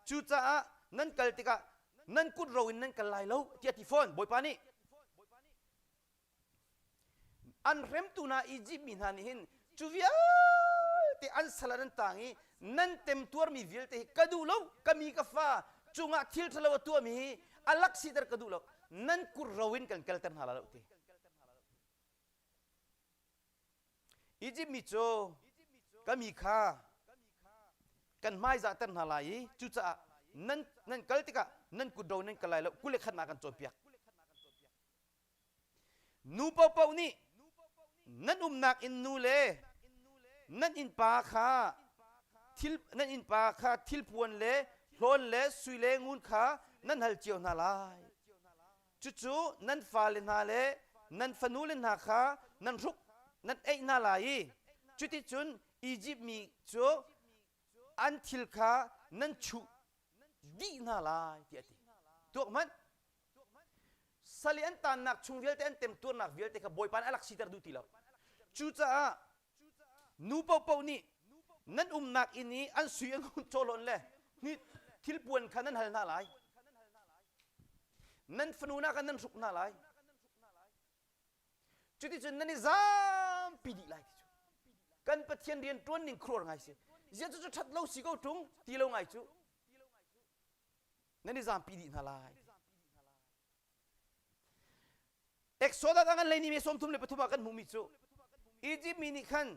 cucaah nan kal tikah nan kut ro in nan kal lai lo tiah a ti fawn Bawipa nih. An hremtu hna Izipt mi hna nih hin cu vialte an sal ah nan tang i nan temtuarmi vialte hi ka duh lo ka mi ka fa cungah thil ṭhalo a tuahmi hi a lak siter ka duh lo nan kut ro in kan kalter hna lai lo ti. Izipt mi cu ka mi kha kan hmaizahter hna lai i cucaah nan, nan kal tikah nan kutro nan kal lai lo 21 kan cawnpiak. Nu paohpaoh nih nan umnak inn nu le nan innpa kha thil nan innpa kha thilpuan le hlawn le sui le ngun kha nan hal cio hna lai. Cucu nan fale hna le nan fanule hna kha nan hruk nan eih hna lai i cuticun Izipt mi cu an thil kha nan chuh dih hna lai tiah a ti. Tuak hmanh. Sal i an taannak chung vialte an temtuarnak vialte kha Bawipa nih a lak siter duh ti lo. Cucaah nu paohpaoh nih nan umnak inn i an sui an hun chawhlawn le thilpuan kha nan hal hna lai. Nan fanu hna kha nan hruk hna lai. Cuticun nan i zampi dih lai ti cu. Kan Pathian rian ṭuan ning khuaruahhar ngai si. Ziah cucu ṭhat lo si ko ṭung ti lo ngai cu. Nan i zampi dih hna lai. Exodus ah kan lei ni me 33 ah kan hmuhmi cu Egypt mi nih khan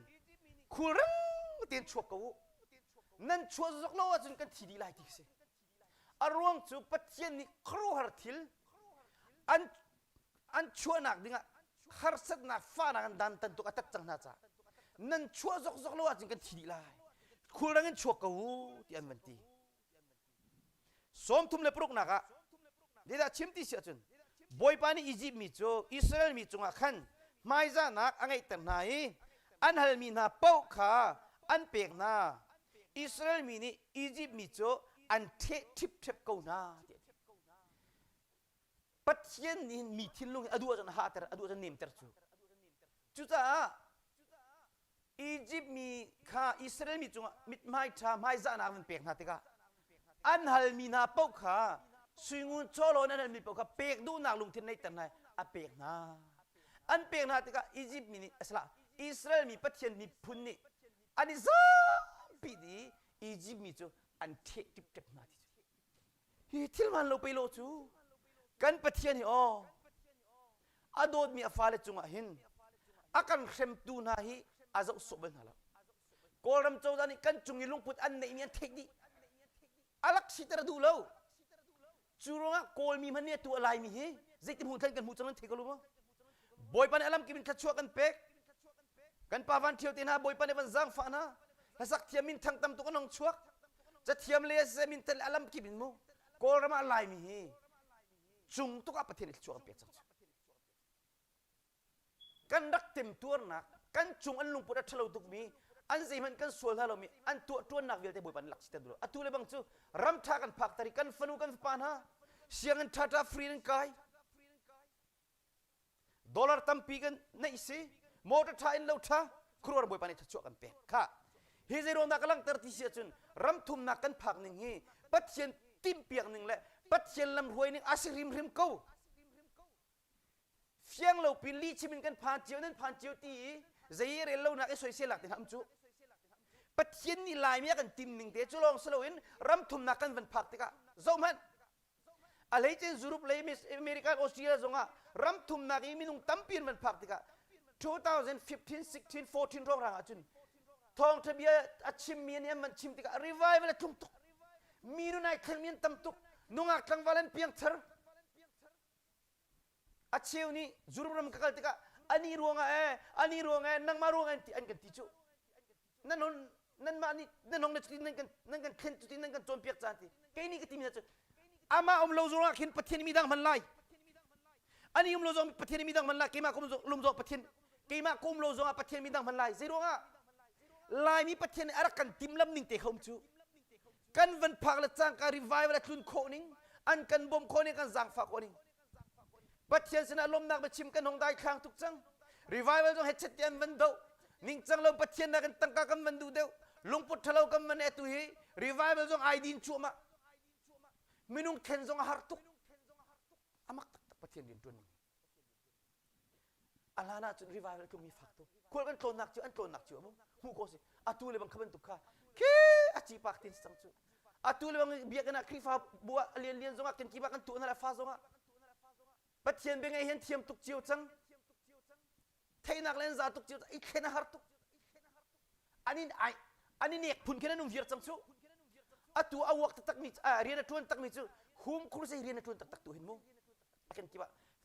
khulrang tein chuak ko u. Nan chuah zok lo ahcun kan thi dih lai ti si. A ruang cu Pathian nih khuaruahhar thil an an chuahnak dingah harsatnak fahnak an dan tan tuk a tat cang hna caah nan chuah zokzok lo ahcun kan thi dih lai. Khulrang in chuak ko u ti an van ti. 36 nak ah zeidah chim ti si ahcun Bawipa nih Izipt mi cu Israel mi cungah khan hmaizahnak a ngeihter hna i an halmi hna paoh kha an pek hna. Israel mi nih Izipt mi cu an ṭheh ṭhipṭhep ko hna ti a ti. Pathian nih mi thinlung hi a duh ahcun a hahter, a duh ahcun nemter cu. Cucaah. Izipt mi kha Israel mi cungah mithmai ṭha hmaizahnak van pek hna tikah an halmi hna paoh kha suingun chawhlawn an halmi paoh kha pek duhnak lungthin neihter hna a pek hna. An pek hna tikah Izipt mi nih asala Israel mi Pathian miphun nih an i zapi dih i Izipt mi cu an ṭheh ṭipṭep hna ti cu. Hi thil hmaan lo pei lo cu kan Pathian hi aw a dawtmi a fale cungah hin a kan hremtu hna hi a zoh sawh bal hna lo. Kawlram cozah nih kan cung i lungput an neihmi an theih dih. A lak siter a duh lo. Cu ruangah Kawlmi hmanh nih atu a Laimi hi zeiti hmuh thlen kan hmuh cang nan thei ko lu maw? Bawipa nih a lamkip in thluachuah kan pek. Kan pa van ṭhio te hna Bawipa nih van zaangfah hna. Hlasak thiam min thang tam tuk an hong chuak. Cathiam le siseh min tel a lamkip in mu. Kawlram ah Laimi hi cung tuk ah Pathian nih thluachuah kan pek cang cu. Kan rak temtuarnak, kan cung an lungput a ṭhalo tukmi, an zeihmanh kan sual hna lomi, an tuah ṭuannak vialte Bawipa nih lak si ter duh lo. Atu le bang cu ram ṭha kan phak ter i kan fanu kan fapa hna sianginn ṭhaṭha free in kai. Dollar tampi kan neih si, motor ṭha in lo ṭha, khuaruahhar Bawipa nih thluachuah kan pek. Kha hi zei ruang dah ka langhter ti si ahcun ram thumnak kan phak ning hi Pathian timhpiak ning le Pathian lamhruai ning a si hrimhrim ko. Fiang lo pin lihchim in kan phan cio nan phan cio ti i zei rel lonak i soisel lak te hna um cu. Pathian nih Laimi a kan tim ning te cu lawng si loin ram thumnak kan van phak tikah zohhmanh a hleice Europe lei American Australia zongah ram thumnak i minung tampi an van phak tikah 2015 16 14 rongrang ahcun thawngtha bia a chimmi nih an van chim tikah revival a tlung tuk mi nun ai thlengmi an tam tuk nungak tlangval an piangthar A cheu nih Jurum ram ka kal tikah ani ruangah ee ani ruangah ee nangmah ruangah an ti an kan ti cu. Nan hon nanmah nih nan hong na cutin nan kan nan kan thlen cutin nan kan cawnpiak caan ti. Kei nih ka timi hna cu amah um lo zongah khin Pathian mi dang hman lai. Ani um lo zong Pathian mi dang hman lai. Keimah ka um lum zong Pathian keimah ka um lo zongah Pathian mi dang hman lai. Zei ruangah Laimi Pathian nih a rak kan timlam ning te kha um cu. Kan van phak le cangka revival a tlun khawh ning, an kan bawmh khawh ning, kan zaangfah khawh ning. Pathian sinah lawmnak biachim kan hong daithlang tuk cang. Revival zong hetchet ti an van doh. Ningcang lo Pathian nakin tangka kan van duh deuh. Lungput ṭhalo kan van atu hi revival zong ai din cuahmah. Minung thlen zong a har tuk. Amak taktak Pathian rian ṭuan ning. A hlan ahcun revival tlung hi fak tuk. Khual kan tlawnnak cu an tlawnnak cu amu hmuh ko si. Atu le bang kha bantuk kha khi a ci pak tin cang cu. Atu le bang biakinn ah Khrihfa bu ah a lian lian zongah kan kiba kan tuah hna le fa zongah Pathian bia ngai hian thiam tuk cio cang. Theihnak le an za tuk cio i thlen a har tuk. An in ai an i nek phun khin an um viar cang cu. Atu a uak taktak mi rian a ṭuan takmi cu hum khur sei rian a ṭuan taktak tu hin mu. Kan ti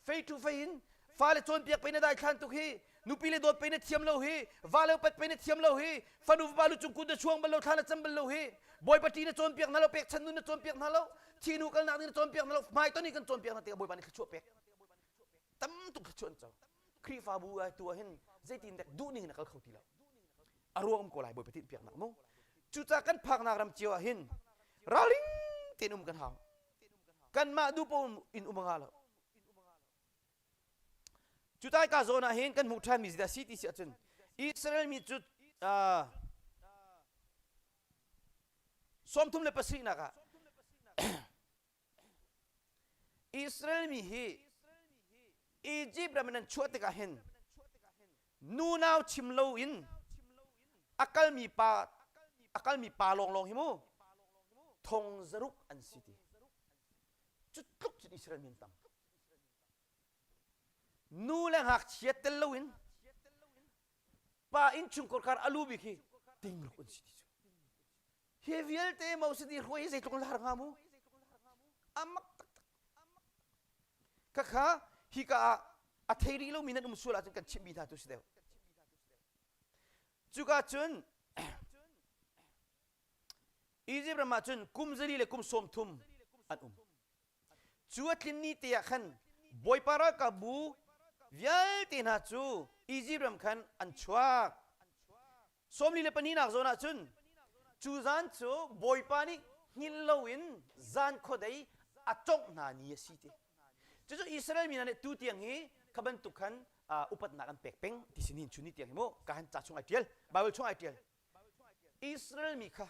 fei tu fei in fale cawnpiak pei na daithlan tuk hi nupi le dawt pei na thiam lo hi va le upat pei na thiam lo hi fanu fapa lu cung kun na chuang bal lo thla na cam bal lo hi bawipa ṭi na cawnpiak hna lo pekchan nun na cawnpiak hna lo thinu kalnak ding na cawnpiak hna lo hmai ton i kan cawnpiak hna tikah bawipa nih thluachuah pek tam tuk thluachuah an co Khrihfabu ai tu ah hin zeitin dek duh ning in a kal kho ti lo a ruang um ko lai bawipa tinh piaknak mu cucaah kan phaknak ram cio ah hin ralring tein um kan hau kanmah duh paoh in um nga lo cutai ka zawn ah hin kan hmuh ṭhanmi zeidah si ti si ahcun Israel mi cu 37 nak ah Israel mi hi Egypt ram in an chuah tikah hin nunau chim loin a kalmi pa a kalmi pa lawnglawng hi mu thong zaruk an si ti cu tluk cun Israel mi an tam nu le ngakchia tel loin pa innchungkhar kar a lu bik hi tingruk an si ti cu hi vialte Moses nih hruai hi zeitluk lar hnga mu amak taktak khakha hika ah a thei rih lomi nan um sual ahcun kan chimhmi hna tu si deuh cuka cun Egypt ram ah cun kum zali le kum 30 an um Cu a tlin ni te ah khan Bawipa ralkapbu vialte hna cu Izipt ram khan an chuak. 42nak zawn ah cun cu zan cu Bawipa nih hngilh loin zan khuadei a congh hna ni a si ti. Cucu Israel mi hna nih tu tiang hi Kha bantuk khan upatnak an pek peng ti si nihin chun ni tiang hi mu ka han ca chung ai tial Bible chung ai tial. Israel mi kha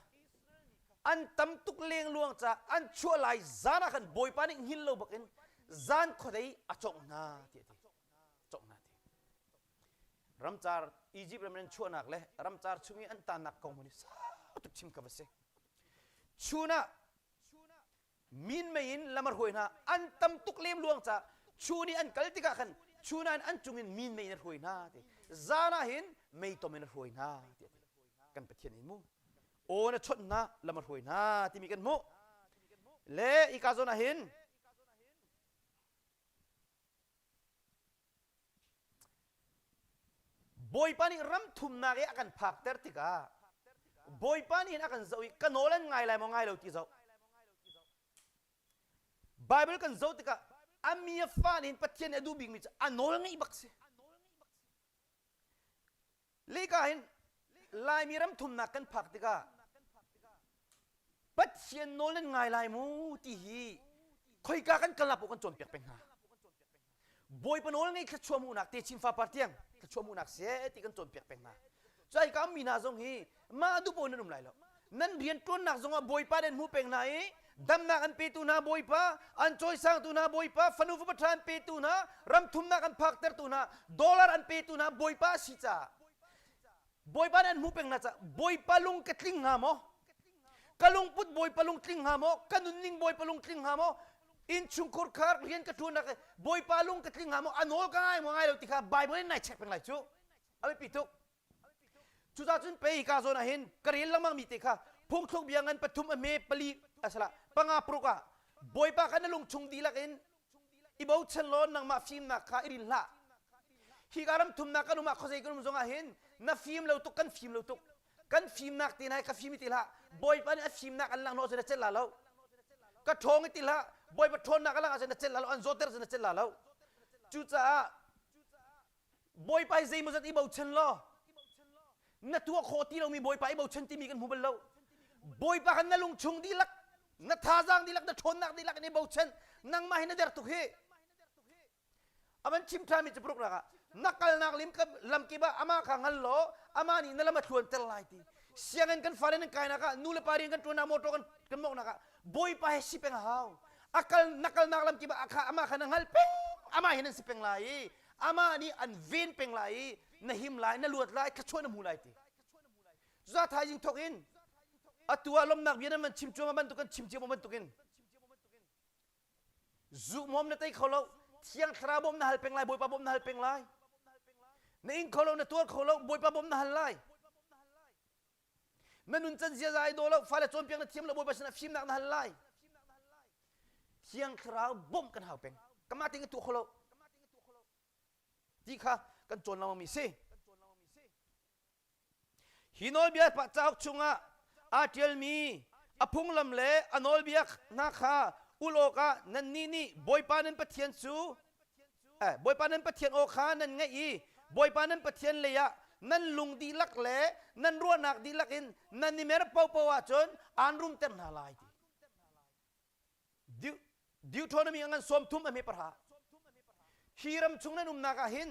an tam tuk lengluang ca an chuah lai zan ah khan Bawipa nih hngil lo bakin zan khuadei a congh hna ti a ti. Congh hna ti. Ramcar Egypt ram in an chuahnak le ramcar chung i an tannak kong hmun hi sau tuk chim ka va si. Chun ah minmei in lam a hruai hna an tam tuk lem luang ca chun i an kal tikah khan chun ah an cung in minmei in a hruai hna ti zan ah hin meitom in a hruai hna ti a ti kan Pathian in mu aw na chawnh hna lam a hruai hna timi kan hmuh le ika zawn ah hin Bawipa nih ram thumnak i a kan phakter tikah Bawipa nih hin a kan zoh i ka nawl an ngai lai maw ngai lo ti zoh. Bible kan zoh tikah a mi a fa nih hin Pathian nih a duh bikmi cu a nawl ngeih bak si. Lehka hin Laimi ram thumnak kan phak tikah Pathian nawl nan ngai lai mu ti hi khoika kan kal paoh kan cawnpiak peng hna. Bawipa nawl ngei thluachuah hmuhnak te chin fapar tiang thluachuah hmuhnak seh ti kan cawnpiak peng hna. Cuai ka mi hna zong hi mah duh paoh nan um lai lo. Nan rian ṭuannak zongah Bawipa nan hmu peng hna i damnak an petu hna Bawipa, an cawisangtu hna Bawipa, fanu fapa ṭha an petu hna, ram thumnak an phaktertu hna, dollar an petu hna Bawipa a si caah Bawipa nih an hmuh peng hna caah Bawipa lung ka tling hnga maw? Ka lungput Bawipa lung tling hnga maw? Ka nunning Bawipa lung tling hnga maw? Innchungkhur khar rian ka ṭuannak Bawipa lung ka tling hnga maw? A nawl ka ngai maw ngai lo ti kha Bible in nai check peng lai cu. A biapi tuk. Cucaah cun pei ka zawn ah hin ka rel lengmang mi te kha phungthluk bia ngan pathum a hme pali asala panga paruk ah Bawipa kha na lungchung dihlak in i bochan law nangmah fimnak kha i rin hlah. Hi ka ram thumnak kan um ah khuazei kan um zong ah hin na fim lo tuk kan fim lo tuk kan fimnak te hna ka fim i ti hlah Bawipa nih a fimnak an langh hnawh cun na celh la lo ka ṭhawng i ti hlah Bawipa ṭhawnnak a langh ahcun na celh la lo an zawter cun na celh la lo cucaah Bawipa hi zeimawzat i bochan law na tuah khawh ti lomi Bawipa i bochan timi kan hmu bal lo. Bawipa khan na lungchung dihlak, na thazaang dihlak, na ṭhawnnak dihlak in i bochan. Nangmah hi na der tuk hi. A van chim ṭhami cu paruknak ah na kalnak lim lamkip ah amah kha hngal law amah nih na lam a thluanter lai ti. Sianginn kan fale nan kainak ah nu le pa rian kan ṭuannak motor kan kan mawknak ah Bawipa he si peng a hau. A kal na kalnak lamkip ah kha amah kha na hngal peng amah hi nan si peng lai i amah nih an ven peng lai i na him lai na luat lai thluachuah na hmu lai ti cucaah thaizing thawk in atu ah lawmhnak bia nan van chim cuahmah bantuk kan chim cio bantukin zuhmawm na tei kho lo thiang thlarau bawm na hal peng lai bawipa bawm na hal peng lai na ing kho lo na tuar kho lo bawipa bawm na hal lai na nuncan ziaza ai daw lo fale cawnpiak na thiam lo bawipa sinah fimnak na hal lai thiang thlarau bawmh kan hau peng kamah ting tuah kho lo ti kha kan cawn lengmang mi si hi nawlbia cauk chungah aa ṭialmi a phunglam le a nawlbia hna kha ul awkah nannih nih Bawipa nan Pathian cu Bawipa nan Pathian aw kha nan ngaih i Bawipa nan Pathian lei ah nan lung dihlak le nan ruahnak dihlak in nan i mer paohpaoh ahcun aan rumter hna lai ti. Deuteronomy a ngan 30 a hme pahra. Hi ram chung nan umnak ah hin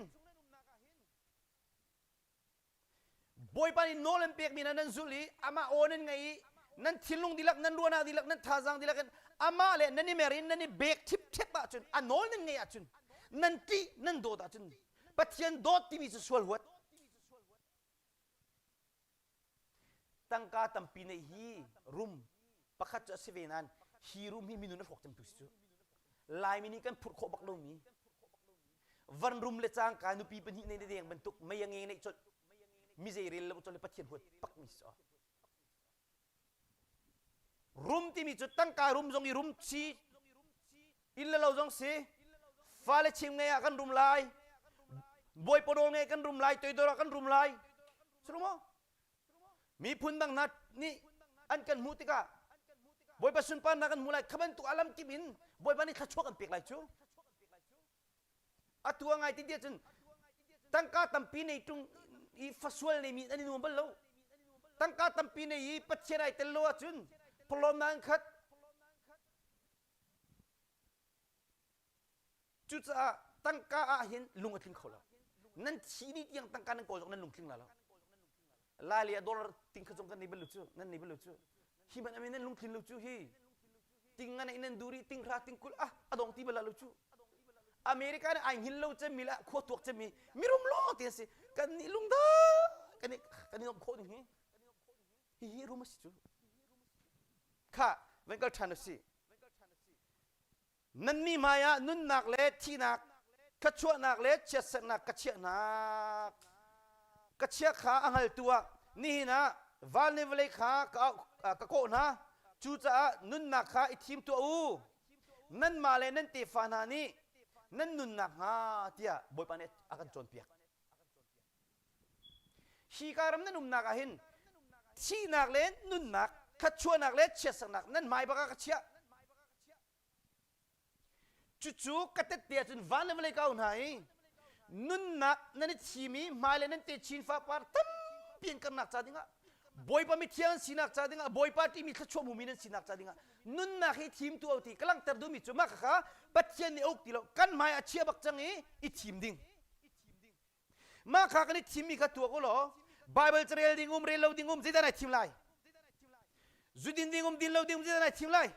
Bawipa nih nawl an pekmi hna nan zulh i amah aw nan ngaih i nan thinlung dihlak, nan ruahnak dihlak, nan thazaang dihlak in amah le nan i mer in nan i bek ṭhipṭhep ahcun a nawl nan ngaih ahcun nan ṭih nan dawt ahcun Pathian dawt timi cu sual huat. Tangka tampi neih hi rum pakhat cu a si ve nain hi rum hi minun a hrawk cemtu si cu. Laimi nih kan phurh khawh bak lomi van rum le cangka nupi pahnih nei le deng bantuk mei a nge neih colh mi zei rel lo colh le Pathian huat pak mi si rum timi cu tangka rum zong i rum chi inn le lo zong si fale chim ngei ah kan rum lai bawipa nawl ngei kan rum lai toidor ah kan rum lai si maw Miphun dang hna nih an kan hmuh tikah Bawipa sunparnak kan hmu lai kha bantuk a lamkip in Bawipa nih thluachuah kan pek lai cu. Atu a ngai ti tiah cun tangka tampi nei ṭung i fasual nei mi an i nuam bal lo. Tangka tampi nei i Pathian ai tel lo ahcun pawlawmnak an khat. Cucaah Tangka ah hin lung a tling kho lo. Nan thi ni tiang tangka nan kawl zong nan lungtling la lo. Lai le dollar ting kha zong kan nei bal lo cu, nan nei bal lo cu. Hi man amin nan lungtlin lo cu hi. Ting nga nei nan duri ting hra ting kul ah adong ti bal lo cu. America nih ai hngil lo cemmi le khua tuak cemmi mirum lawng ti an si. Kan nih lungda kan i kan i nuamh khawh ding hi. Hihi rum a si cu. Kha van kal ṭhan u sih. Nannih hmaiah nunnak le thihnak, thluachuahnak le chiatserhnak ka chiah hna. Ka chiah kha a hngaltu ah nihin ah van le vawlei kha ka, auh, ka kawh hna. Cucaah nunnak kha i thim tuah u. Nanmah le nan tefa hna nih nan nunnak hnga tiah Bawipa nih a kan cawnpiak. Hi ka ram nan umnak ah hin thihnak le nunnak, thluachuahnak le chiatsernak nan hmai bak ah ka chiah. Cucu ka tette ahcun van le vawlei ka au hna i nunnak nan i thim i hmai le nan techin fapar tampi an karnak ca dingah Bawipa mithiang an sinak ca dingah Bawipa ṭihmi thluachuah hmumi nan sinak ca dingah nunnak hi thim tu ti ka langhter duhmi cu mah khakha Pathian nih a uk ti lo kan hmai a chia bak cang i i thim ding. Mah kha kan i thimmi kha tuak u law Baibal carel ding um rel lo ding um zeidah nai thim lai? Zu din ding um din lo ding um zeidah nai thim lai?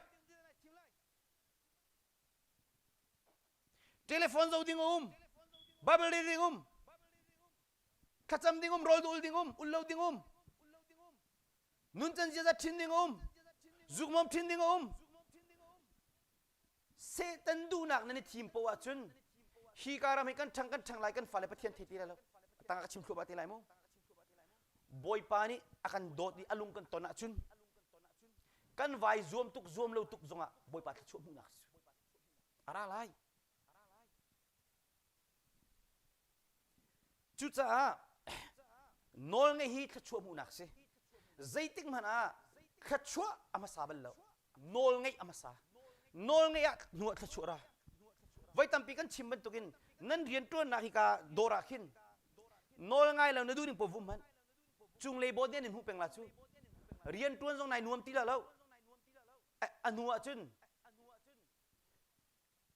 Telephone zo ding um, Bible rel ding um, thlacam ding um, rawl ul ding um, ul lo ding um, nuncan ziaza ṭhin ding um, zukmom ṭhin ding um, Satan duhnak nan i thim poah ahcun hi ka ram hi kan ṭhang kan ṭhang lai kan fale Pathian thei ti lai lo tang ka chim thluahmah te lai mu Bawipa nih a kan dawt i a lung kan ton ahcun kan vai zuam tuk zuam lo tuk zongah Bawipa thluachuah hmuhnak a ra lai Cucaah nawlngeih hi thluachuah hmuhnak si. Zeitik hmanh ah thluachuah a hmasa bal lo. Nawlngeih a hmasa. Nawlngeih ah hnu ah thluachuah ra. Voi tampi kan chim bantukin nan rianṭuannak hi ka dawr ah khin nawl ngai lo na duh ning paoh vum hmanh. Cunglei bawi nih an in hmuh peng la cu. Rianṭuan zong nai nuam ti la lo. A hnu ah cun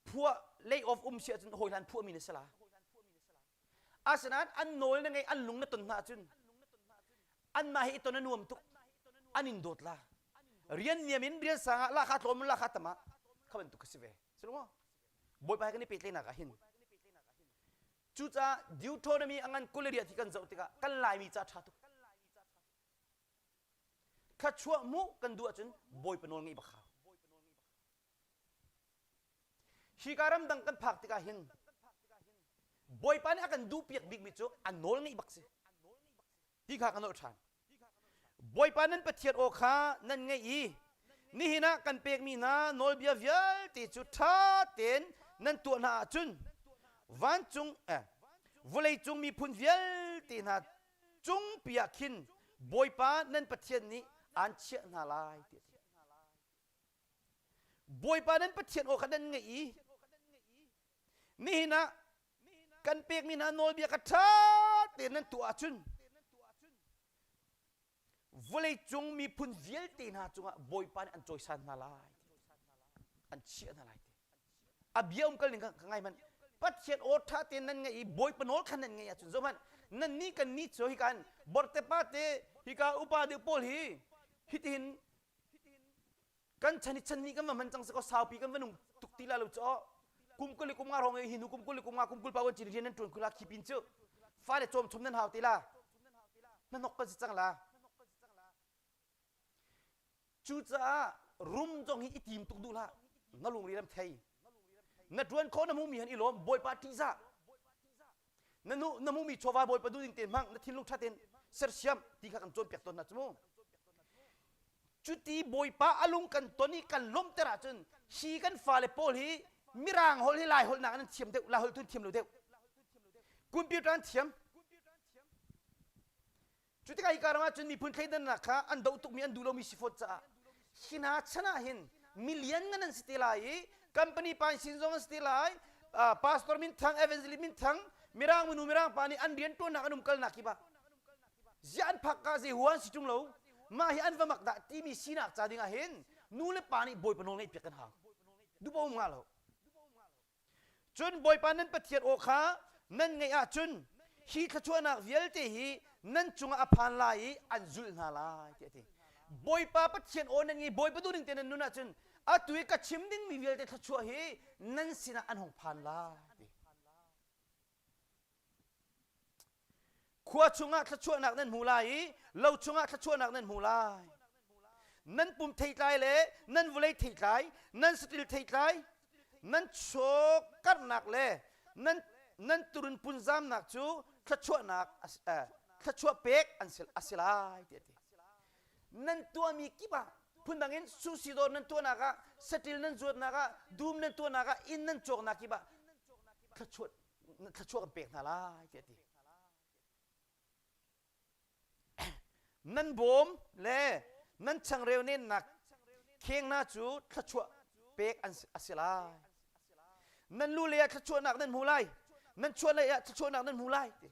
phuah lay off um si ahcun hawi hlan phuahmi na si la asinain an nawl na ngei an lung na ton hna ahcun anmah hi i ton a nuam tuk an in dawt la rian niam in rian sang ah lakha tlawm lakha tam ah kha bantuk ka si ve si lo maw bawipa he kan i pehtlaihnak ah hin cucaah Deuteronomy a ngan 20 thi kan zoh tikah kan laimi ca ṭha tuk thluachuah hmuh kan duh ahcun bawipa nawl ngeih bak hau Hika ramdang kan phak tikah hin Bawipa nih a kan duhpiak bikmi cu a nawl ngeih bak si. Ti kha ka nolh ṭhan. Bawipa nan Pathian aw kha nan ngaih i nihin ah kan pekmi hna nawlbia vialte cu ṭha tein nan tuah hna ahcun vancung eh, vawleicung miphun vialte hna cungpi ah khin Bawipa nan Pathian nih aan chiah hna lai ti a ti. Bawipa nan Pathian aw kha nan ngaih i nihin ah kan pekmi hna nawlbia kha ṭha tein nan tuah ahcun vawleicung miphun vialte hna cungah Bawipa nih an cawisan hna lai an chiah hna lai ti a bia um kal ning ka ngai hmanh Pathian aw ṭha tein nan ngaih i Bawipa nawl kha nan ngaih ahcun zohhmanh nan nih kan nih cu hika in borte pa te hika upa deuh pawl hi hitihin Kan chan hi chan nih kan va hman cang si ko saupi kan va nung tuk ti la lo cu kum kul le kum nga hrawng hi hnu kum kul le kum nga kum kul pa wan chin rian nan tuan khula khi pin cu fale cawm chom nan hau te la na nok kan si cang la cucaah rum zong hi i tim tuk duh hlah na lungri lam thei na tuan khawh na hmuhmi han i lawm bawipa ṭihzah na nu na hmuhmi chawva bawipa duhning te hmang na thinlung ṭha tein sersiam ti kha kan cawnpiak tawn hna cu mu cuti bawipa a lung kan ton i kan lawmhter ahcun hi kan fale pawl hi mirang holh hi lai holh nak an thiam deuh lai holh tu an thiam lo deuh computer an thiam Cu tikah hika ram ahcun miphun thleidannak kha an doh tukmi an duh lomi si fawn caah hi hna chan ah hin milian ngan an si te lai i company pa sin zong an si te lai pastor minthang evangelist minthang mirang minu mirang pa nih an rian tuannak an umkalnak kip ah ziah an phak ka zei huan si ṭung lo mah hi an va mak dah timi sinak ca ding ah hin nu le pa nih bawipa nawl ngeih piak kan hau duh um nga lo. Cun Bawipa nan Pathian aw kha nan ngaih ahcun hi thluachuahnak vialte hi nan cungah a phan lai i an zulh hna lai tiah a ti. Bawipa Pathian aw nan ngai Bawipa duhning te nan nun ahcun atu i ka chim dingmi vialte thluachuah hi nan sinah an hung phan lai ti. Khua chungah thluachuahnak nan hmu lai i lo chungah thluachuahnak nan hmu lai. Nan pum theitlai le nan vawlei theitlai, nan saṭil theitlai, nan chaw karhnak le nan nan turun punzamnak cu thluachuahnak thluachuah pek an si a si lai tiah a ti. Nan tuahmi kip ah phundang in sushi dawr nan tuahnak ah, saṭil nan zuatnak ah, dum nan tuahnak ah, inn nan cawknak kip ah thluachuah thluachuah kan pek hna lai tiah a ti. Nan bawm le nan changreu nennak kheng hna cu thluachuah pek an a si lai. Nan lu lei ah thluachuahnak nan hmu lai. Nan chuah lei ah thluachuahnak nan hmu lai. Ti.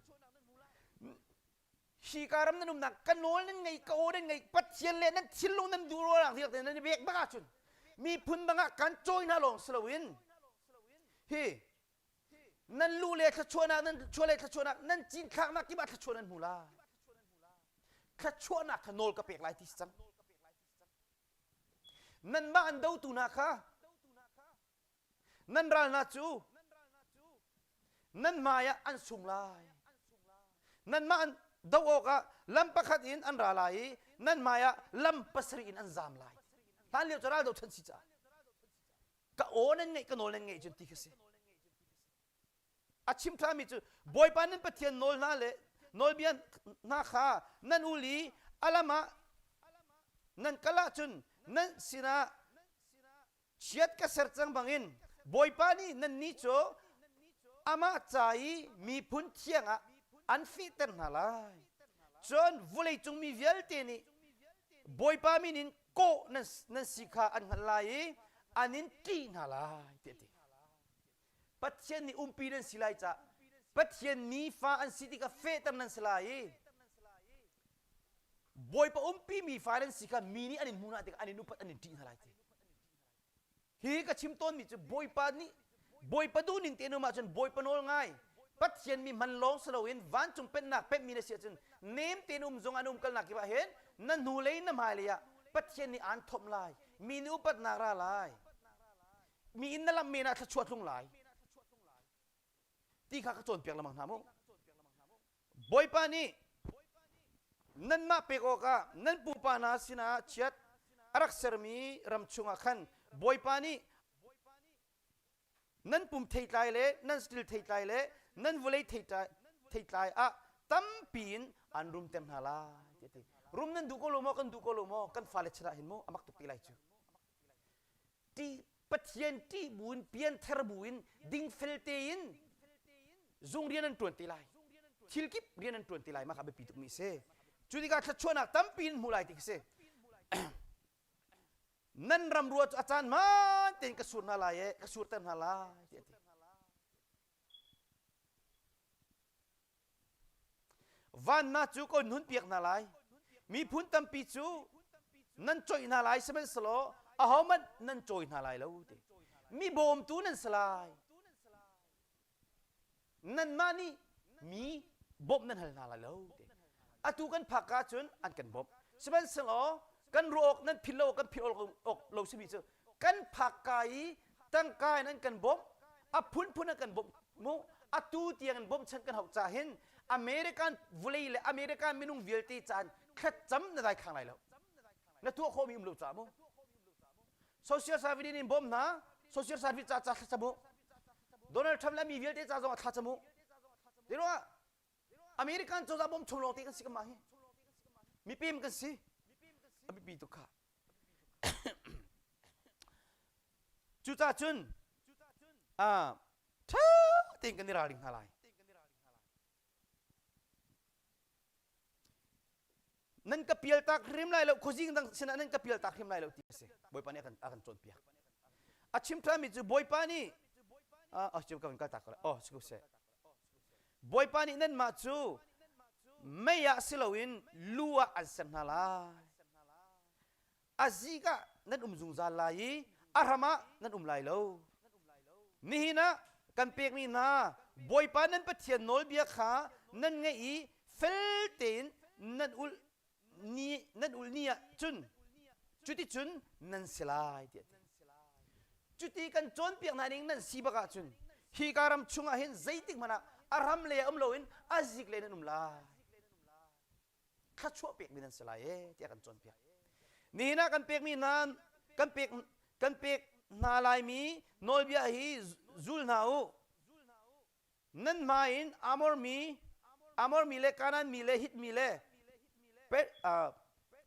Hi ka ram nan umnak ka nawl nan ngei ka aw nan ngei Pathian le nan thinlung nan duh ruangah dihlak nan i bek bak ahcun miphun bangah kan cawi hna lawng si loin hi nan lu le thluachuahnak nan chuah le thluachuahnak nan cinthlaknak kip ah thluachuah nan hmu lai thluachuahnak kha nawl ka pek lai ti si cang nanmah an dotu hna kha nan ral hna cu nan hmai ah an sung lai nanmah an do awkah lam pakhat in an ra lai i nan hmai ah lam pasarih in an zam lai hlan lio cu ral do chan si caah ka aw nan ngeih ka nawl nan ngeih cun ti kha si a chim ṭhami cu Bawipa nan Pathian nawl hna le nawlbia hna kha nan ul i a lam ah nan kal ahcun nan sinah chiat ka ser cang bangin Bawipa nih nannih cu amah ca i miphun thiang ah an fehter hna lai. Cun vawleicung mi vialte nih Bawipa min in kawh nan, nan si kha an hngalh lai i an in ṭih hna lai tiah a ti. Pathian nih umpi nan si lai cah Pathian mi fa an si tikah fehter nan si lai i Bawipa umpi mi fa nan si kha mi nih an in hmuh hna tikah an in upat an in ṭih hna lai ti. Hi ka chim tawnmi cu Bawipa nih Bawipa duhning tein um ahcun Bawipa nawl ngai Pathian mi hman lawng si loin vancung pennak pemhmi na si ahcun nem tein um zong an um kalnak kip ah hin na hnulei na hmailei ah Pathian nih aan thomh lai mi nih upatnak ra lai mi inn na lam men ah thluachuah tlung lai ti kha ka cawnpiak lengmang hna mu Bawipa nih nanmah pek awkah nan pupa hna sinah chiat a rak sermi ram chungah khan Bawipa nih nan pum theitlai le nan saṭil theitlai le nan vawlei theitlai ah tampi in an rumter hna lai tiah a ti. Rum nan duh ko lo maw kan duh ko lo maw kan fale chan ah hin mu a mak tuk ti lai cu. Ṭih Pathian ṭih buin pianther buin dingfel tein zung rian an ṭuan te lai thil kip rian an ṭuan te lai mah kha biapi tukmi a si cu tikah thluachuahnak tampi in hmuh lai ti khi si nan ram rua cu a caan hmaan tein ka sur hna lai e ka surter hna lai tiah a ti Vannak cu ka hunpiak hna lai. Miphun tampi cu nan coih hna lai sihmanhsehlaw ahohmanh nan cawi hna lai lo ti. Mi bawmtu nan si lai. Nanmah nih mi bawmh nan hal hna lai lo ti. Atu kan phak ahcun an kan bawmh. Sihmanhsehlaw kan ruah awk nan philh lo kan philh awk lo simi cu kan phak ka i tangka in an kan bawmh a phunphun an kan bawmh mu atu tiang in bawmhchanh kan hauh ca hin American vulei le American minung vialte caan thlacam na dai khang lai lo na tuah khawhmi um lo ca mu social service in bawm hna social service ca ca thlacam u Donald Trump le mi vialte ca zong ah thlacam u Tiruah American cozah bawm chung lawng te kan si kan mah hi mipem kan si a biapi tuk kha Cucaah cun ṭha tein kan i ralring hna lai. Nan ka pialtak hrim lai lo, khuazing dang sinah nan ka pialtak hrim lai lo ti a si. Bawipa nih a kan, a kan cawnpiak. A chim ṭhanmi cu Bawipa nih ah oh, ka kal tak ko lai. Oh, si ko seh. Bawipa nih nanmah cu mei ah si loin lu ah an ser hna lai. A zik ah nan um zungzal lai i a hram ah nan um lai lo. Nihin ah Kan pekmi hna Bawipa nan Pathian nawlbia kha nan ngaih i fel tein nan ulh ni nan ulh ni ah cun cuticun nan si lai tiah ti. Cuti kan cawnpiak hna ning nan si bak ahcun hika ram chungah hin zeitik hmanh ah a ram lei ah um loin a zik lei nan um lai. Thluachuah pekmi nan si lai ee tiah kan cawnpiak. Nihin ah kan pekmi hna kan pek kan pek hna laimi nawlbia hi zul hna u. Nan hmai in Amor mi, Amor mi le Kanaan mi le Hit mi le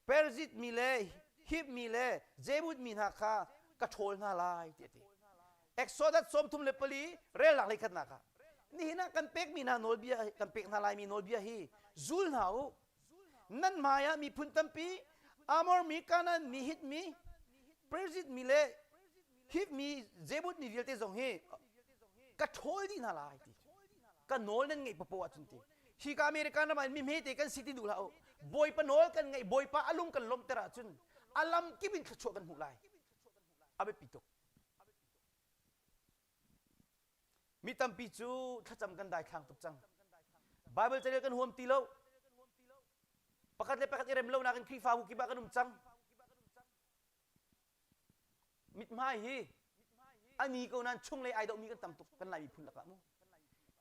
Perizit mi le Hib mi le Jebut mi hna kha ka ṭhawl hna lai ti a ti. Exodus 34 relnak hleikhatnak ah nihin ah kan pekmi hna nawlbia kan pek hna laimi nawlbia hi zul hna u. Nan hmai ah miphun tampi Amor mi, Kanaan mi, Hit mi, Perizit mi le Hit mi, Jebut mi vialte zong hi ka ṭhawl dih hna lai ti. Ka nawl nan ngeih papoh ahcun ti. Hi ka American ram ah mi hmete kan si ti duh hlah u. Bawipa nawl kan ngeih, Bawipa a lung kan lawmhter ahcun a lam kip in thluachuah kan hmuh lai. A biapi tuk. Mi tampi cu thlacam kan daithlang tuk cang. Bible carel kan huam ti lo. Pakhat le pakhat i rem lonak in Khrihfabu kip ah kan um cang. Mithmai hi ani ko nain chunglei ai dohmi kan tam tuk kan Lai miphun lakah mu.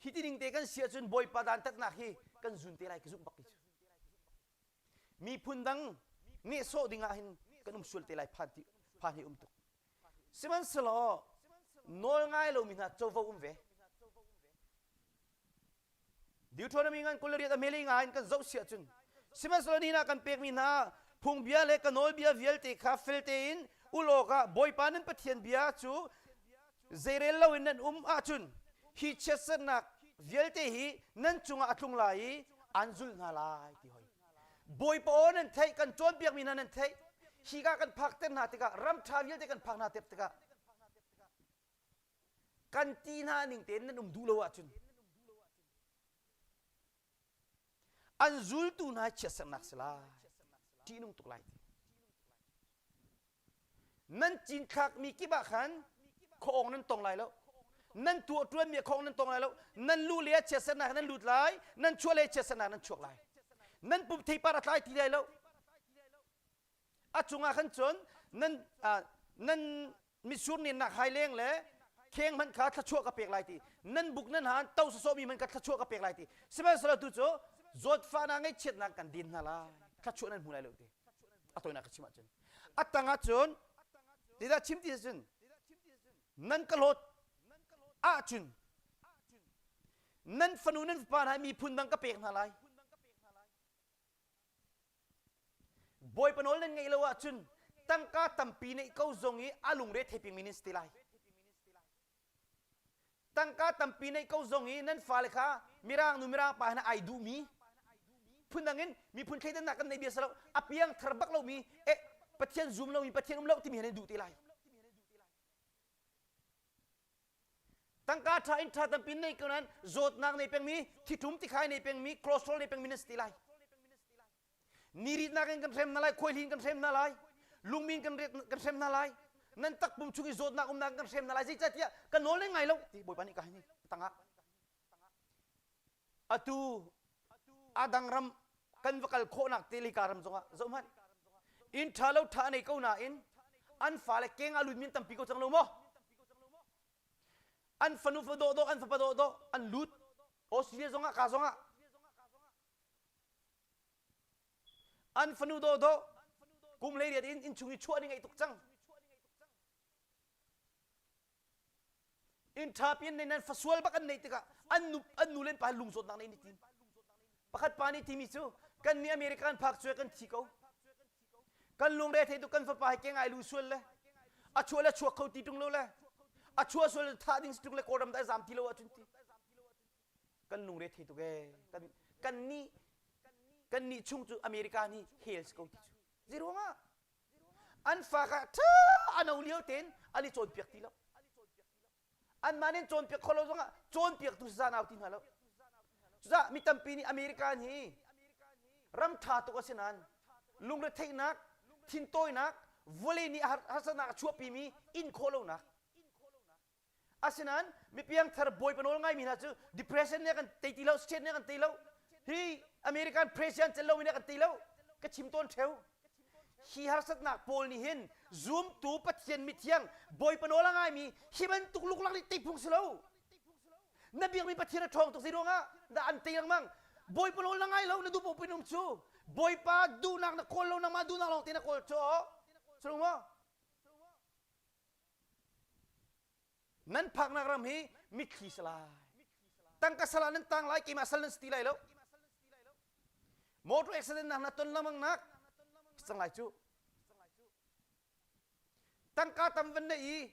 Hi ti ning te kan si ahcun Bawipa dantatnak hi kan zun te lai ka zumh bak ti cu. Miphun dang nehsawh ding ah hin kan um sual te lai phan ti phan hi um tuk. Sihmanhsehlaw nawl ngai lomi hna covo um ve. Deuteronomy ngan 28 a hmeli nga in kan zoh si ahcun sihmanhsehlaw nihin ah kan pekmi hna phungbia le ka nawlbia vialte kha fel tein ul awkah Bawipa nan Pathian bia cu zeirel loin nan um ahcun hi chiatsernak vialte hi nan cungah a tlung lai i an zulh hna lai ti hoi. Bawipa aw nan theih kan cawnpiakmi hna nan theih hika kan phakter hna tikah ram ṭha vialte kan phak hna tikah kan ti hna ning tein nan um duh lo ahcun an zultu hna chiatsernak si lai ṭihnung tuk lai ti nan cinthlakmi kip ah khan khuaawng nan tong lai lo nan tuah ṭuanmi ah khuaawng nan tong lai lo nan lu le ah chiatsernak nan lut lai nan chuah le chiatsernak nan chuak lai nan pum theipar a tlai ti lai lo a cungah khan cun nan nan mitsur nennak hai leng le kheng hmanh kha thluachuah ka pek lai ti nan buk nan han to sawsawmi hmanh kha thluachuah ka pek lai ti sihmanhsehlaw tu cu zawtfahnak ngaihchiatnak kan din hna lai thluachuah nan hmu lai lo ti a tawinak ka chim ahcun a tang ahcun tidah chim ti ahcun nan ka hlawt ahcun nan fanu nan fapa hna miphun dang ka pek hna lai Bawipa nawl nan ngeih lo ahcun tangka tampi neih ko zong i a lungre thei pengmi nan si te lai. Tangka tampi neih ko zong i nan fale kha mirang nu mirang pa hna ai duhmi phundang in miphun thleidannak kan nei bia si lo a piang thar bak lomi eh Pathian zum lomi Pathian um lo timi he nan duh te lai. Tangka ṭha in ṭha tampi nei ko nain zawtnak nei pengmi, thiṭum tikhai nei pengmi, cholesterol nei pengmi nan si ti lai. Niritnak in kan hrem hna lai, khuaihli in kan hrem hna lai, lungmi in kan kan hrem hna lai, nan takpum chung i zawtnak umnak in kan hrem hna lai. Zeicahtiah ka nawl nan ngai lo ti Bawipa nih ka hin tangah. Atu adang ram kan va kal khawhnak te lika ram zongah zoh hmanh inn ṭha lo ṭha nei ko nain an fale keng a lutmi an tampi ko cang lo maw an fanu fa dawh dawh an fapa dawh dawh an lut Australia zongah ka zongah an fanu dawh dawh kum 18 in inn chung i chuah ding ai tuk cang Inn ṭha piin nan fasual bak an neih tikah an nu an nu le an pa lungzawtnak nei ni tim. Pakhat pa nih timi cu kan nih American phak cu kan thi ko. Kan lungre thei tu kan fapa he ke ngai lu sual le a chuah le chuak kho ti tung lo le a chuah sual le thah ding si tung le Kawlram dai zam ti lo ahcun ti. Kan lungre thei tuk ee. Kan kan nih kan nih chung cu America nih hell si ko ti cu. Zeiruangah An fa kha ṭha a no lio tein an i cawnpiak ti lo. Anmah nih cawnpiak kho lo zongah cawnpiaktu saza nau ti hna lo. Cucaah mi tampi nih American hi ram ṭha tuk a si nain lungretheihnak, thintawinak, vawlei nih harsatnak a chuahpimi in khawh lonak. Asinain mipiangthar Bawipa nawl ngaimi hna cu depression nih a kan tei ti lo, state nih a kan tei lo, hi American president cel lomi nih a kan tei lo. Ka chim tawn ṭheo. Hi harsatnak pawl nih hin zumtu Pathian mithiang Bawipa nawl a ngaimi hi bantuk luklak nih tei phung si lo. Na biakmi Pathian a ṭhawng tuk zei ruangah dah an tei lengmang. Bawipa nawl na ngai lo, na duh paoh pin um cu. Bawipa duhnak na kawl lo, nangmah duhnak lawng te na kawl cu. Cu maw? Nan phaknak ram hi mitthli si lai. Tangka sal ah nan tang lai, keimah sal nan si ti lai lo. Motor accident nak na ton lengmang nak cang lai cu. Tangka tam van nei i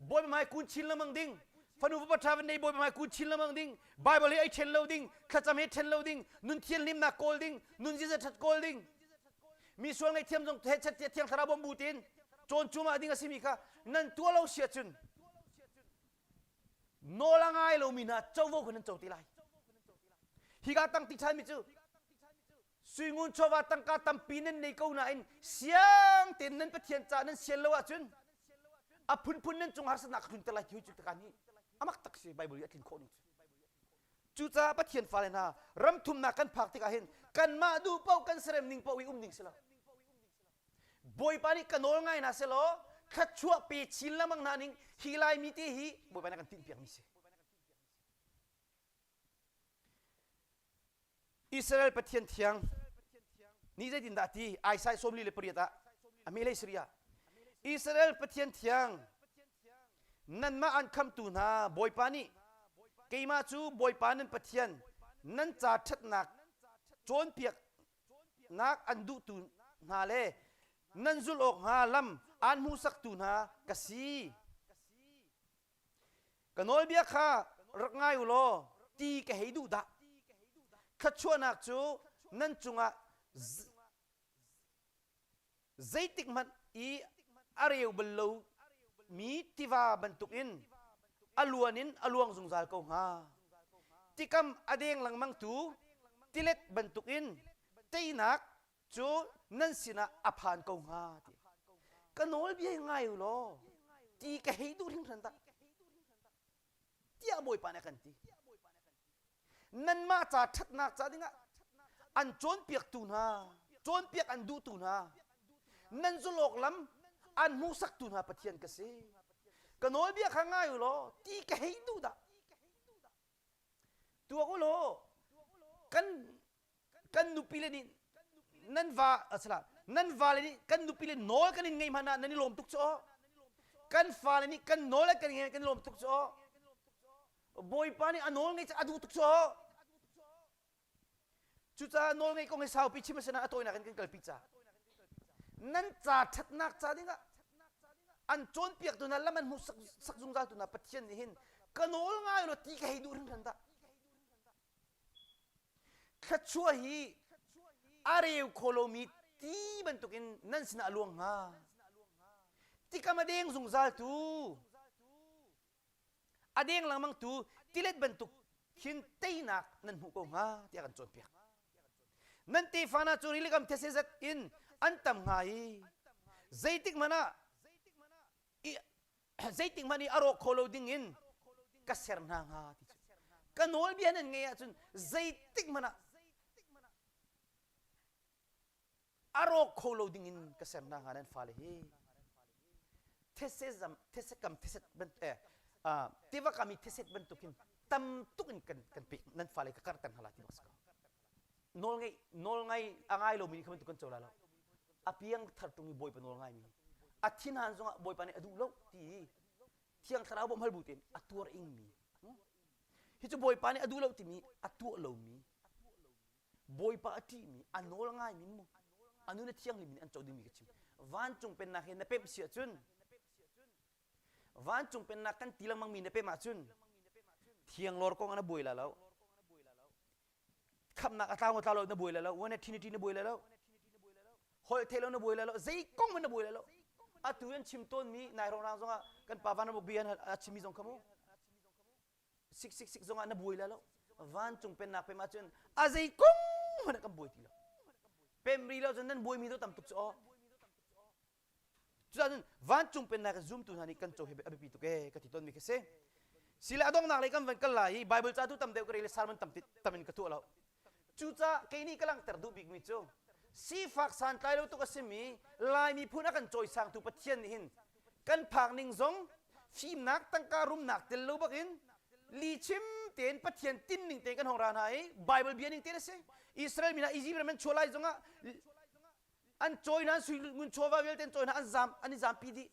bawi hmai kun chin lengmang ding. Fanu va ṭha van nei bawi hmai kun chin lengmang ding. Bible hi ei ṭhen lo ding, thlacam he ṭhen lo ding, nun thianhlimnak kawl ding, nun ziza ṭhat kawl ding. Mi sual ngaihthiam zong he chet thiang thlarau bawm bu tein cawn cuahmah ding a simi kha nan tuah lo si ahcun nawl a ngai lomi hna covo kha nan co te lai. Hika tang ti ṭhanmi cu suingun chawva tangka tampi nan nei ko nain siang tein nan Pathian caah nan sian lo ahcun a phunphun nan cung harsatnak ka tlunter lai ti cu takan hi amak tak si Bible i a tlin khawh ning cu. Cucaah Pathian fale hna ram thumnak kan phak tikah hin kanmah duh paoh kan serem ning paoh i um ding si lo. Bawipa nih ka nawl ngai hna selaw thluachuah pe chin lengmang hna ning hi Laimi te hi Bawipa nih a kan tinhpiakmi si. Israel Pathian thiang nih zeitindah a ti Isaiah 48 ah a hme hlei sarih ah Israel Pathian thiang nanmah an khamtu hna Bawipa nih keimah cu Bawipa nan Pathian nan ca ṭhatnak cawnpiak nak an duhtu hna le nan zulh awk hnga lam aan hmuhsaktu hna ka si. Ka nawlbia kha rak ngai u law ti ka hei duh dah. Thluachuahnak cu nan cungah zeitik hmanh i a reu bal lomi tiva bantukin a luan in a luang zungzal ko hnga. Tikam a deng lengmangtu tilet bantukin teinak cu nan sinah a phan ko hnga ti. Ka nawlbia hi ngai u law ti ka hei duh hringhran dah tiah Bawipa nih a kan ti. Nanmah ca ṭhatnak ca dingah an cawnpiaktu hna, cawnpiak an duhtu hna, nan zulawk lam an hmuhsaktu hna Pathian ka si. Ka nawlbia kha ngai u law ti ka hei duh dah. Tuak u law kan kan nupile nih nan va asala nan vale nih kan nupile nawl kan in ngei hmanh ah nan i lawm tuk cu aw kan fale nih kan nawl kan ngei kan i lawm tuk cu aw Bawipa nih a nawl ngei cu a duh tuk cu aw cucaah nawl ngei kong hi saupi chim a si nain a tawinak in kan kalpi ca nan ca ṭhatnak ca dingah an cawnpiaktu hna lam an hmuh sak zungzal tu hna Pathian nih hin ka nawl ngai law ti ka hei duh hringhran dah Thluachuah hi a reu kho lomi ti bantukin nan sinah a luang hnga. Tikam a deng zungzal tu, a deng lengmang tu tilet bantuk khin teinak nan hmuh ko hnga tiah kan cawnpiak. Nan tefa hna cu rilikam these zat in an tam hnga i zeitik hmanh ah zeitik hmanh i a rawk kho lo ding in ka ser hna hnga ti cu ka nawlbia nan ngeih ahcun zeitik hmanh ah a rawk kho lo ding in ka ser hna hnga nan fale hi these zam these kam theset ban eh tiva kam i theset bantukin tam tuk in kan kan pek nan fale ka karter hna la ti bak si ko nawl ngai nawl ngai a ngai lomi kha bantuk kan co la lo a piang thar tung i bawipa nawl ngaimi a thinhan zongah bawipa nih a duh lo ti thiang thlarau bawmh hal bu tein a tuar ingmi hi cu bawipa nih a duh lo timi a tuah lomi bawipa a ṭihmi a nawl ngaimi mu a nun a thianghlim in an co dingmi ka chim vancung pennak hi na pemh si ahcun vancung pennak kan ti lengmangmi na pemh ahcun thianglawr kong ah na buai la lo khamnak a tlau tlau lo na buai lo one trinity na buai lo holh the lo na buai lo zei kong man na buai lo atu an chim tawn mi nai rong rang zongah kan pa van buk bi an a chimmi zong khamu sik sik sik zongah na buai lo vancung pennak pem ahcun a zei kong hmanh kan buai ti lo pem ri lo cun nan buai mi to tam tuk cu aw Cucaah cun vancung pennak zumtu hna nih kan co hi a biapi tuk ee ka ti tawnmi khi si. Sile a donghnak lei kan van kal lai i Bible ca tu tam deuh ka rel i sermon tam tam in ka tuah lo. Cucaah kei nih ka langhter duh bikmi cu sifak santlai lo tuk a simi Lai miphun a kan cawisangtu Pathian nih hin kan phak ning zong fimnak tangka rumnak tel lo bakin lihchim tein Pathian tin ning tein kan hong ra hna i Bible bia ning tein a si. Israel mi hna Egypt ram an chuah lai zongah an cawi hna an sui ngun chawva vialte an cawi hna an zam an i zampi dih.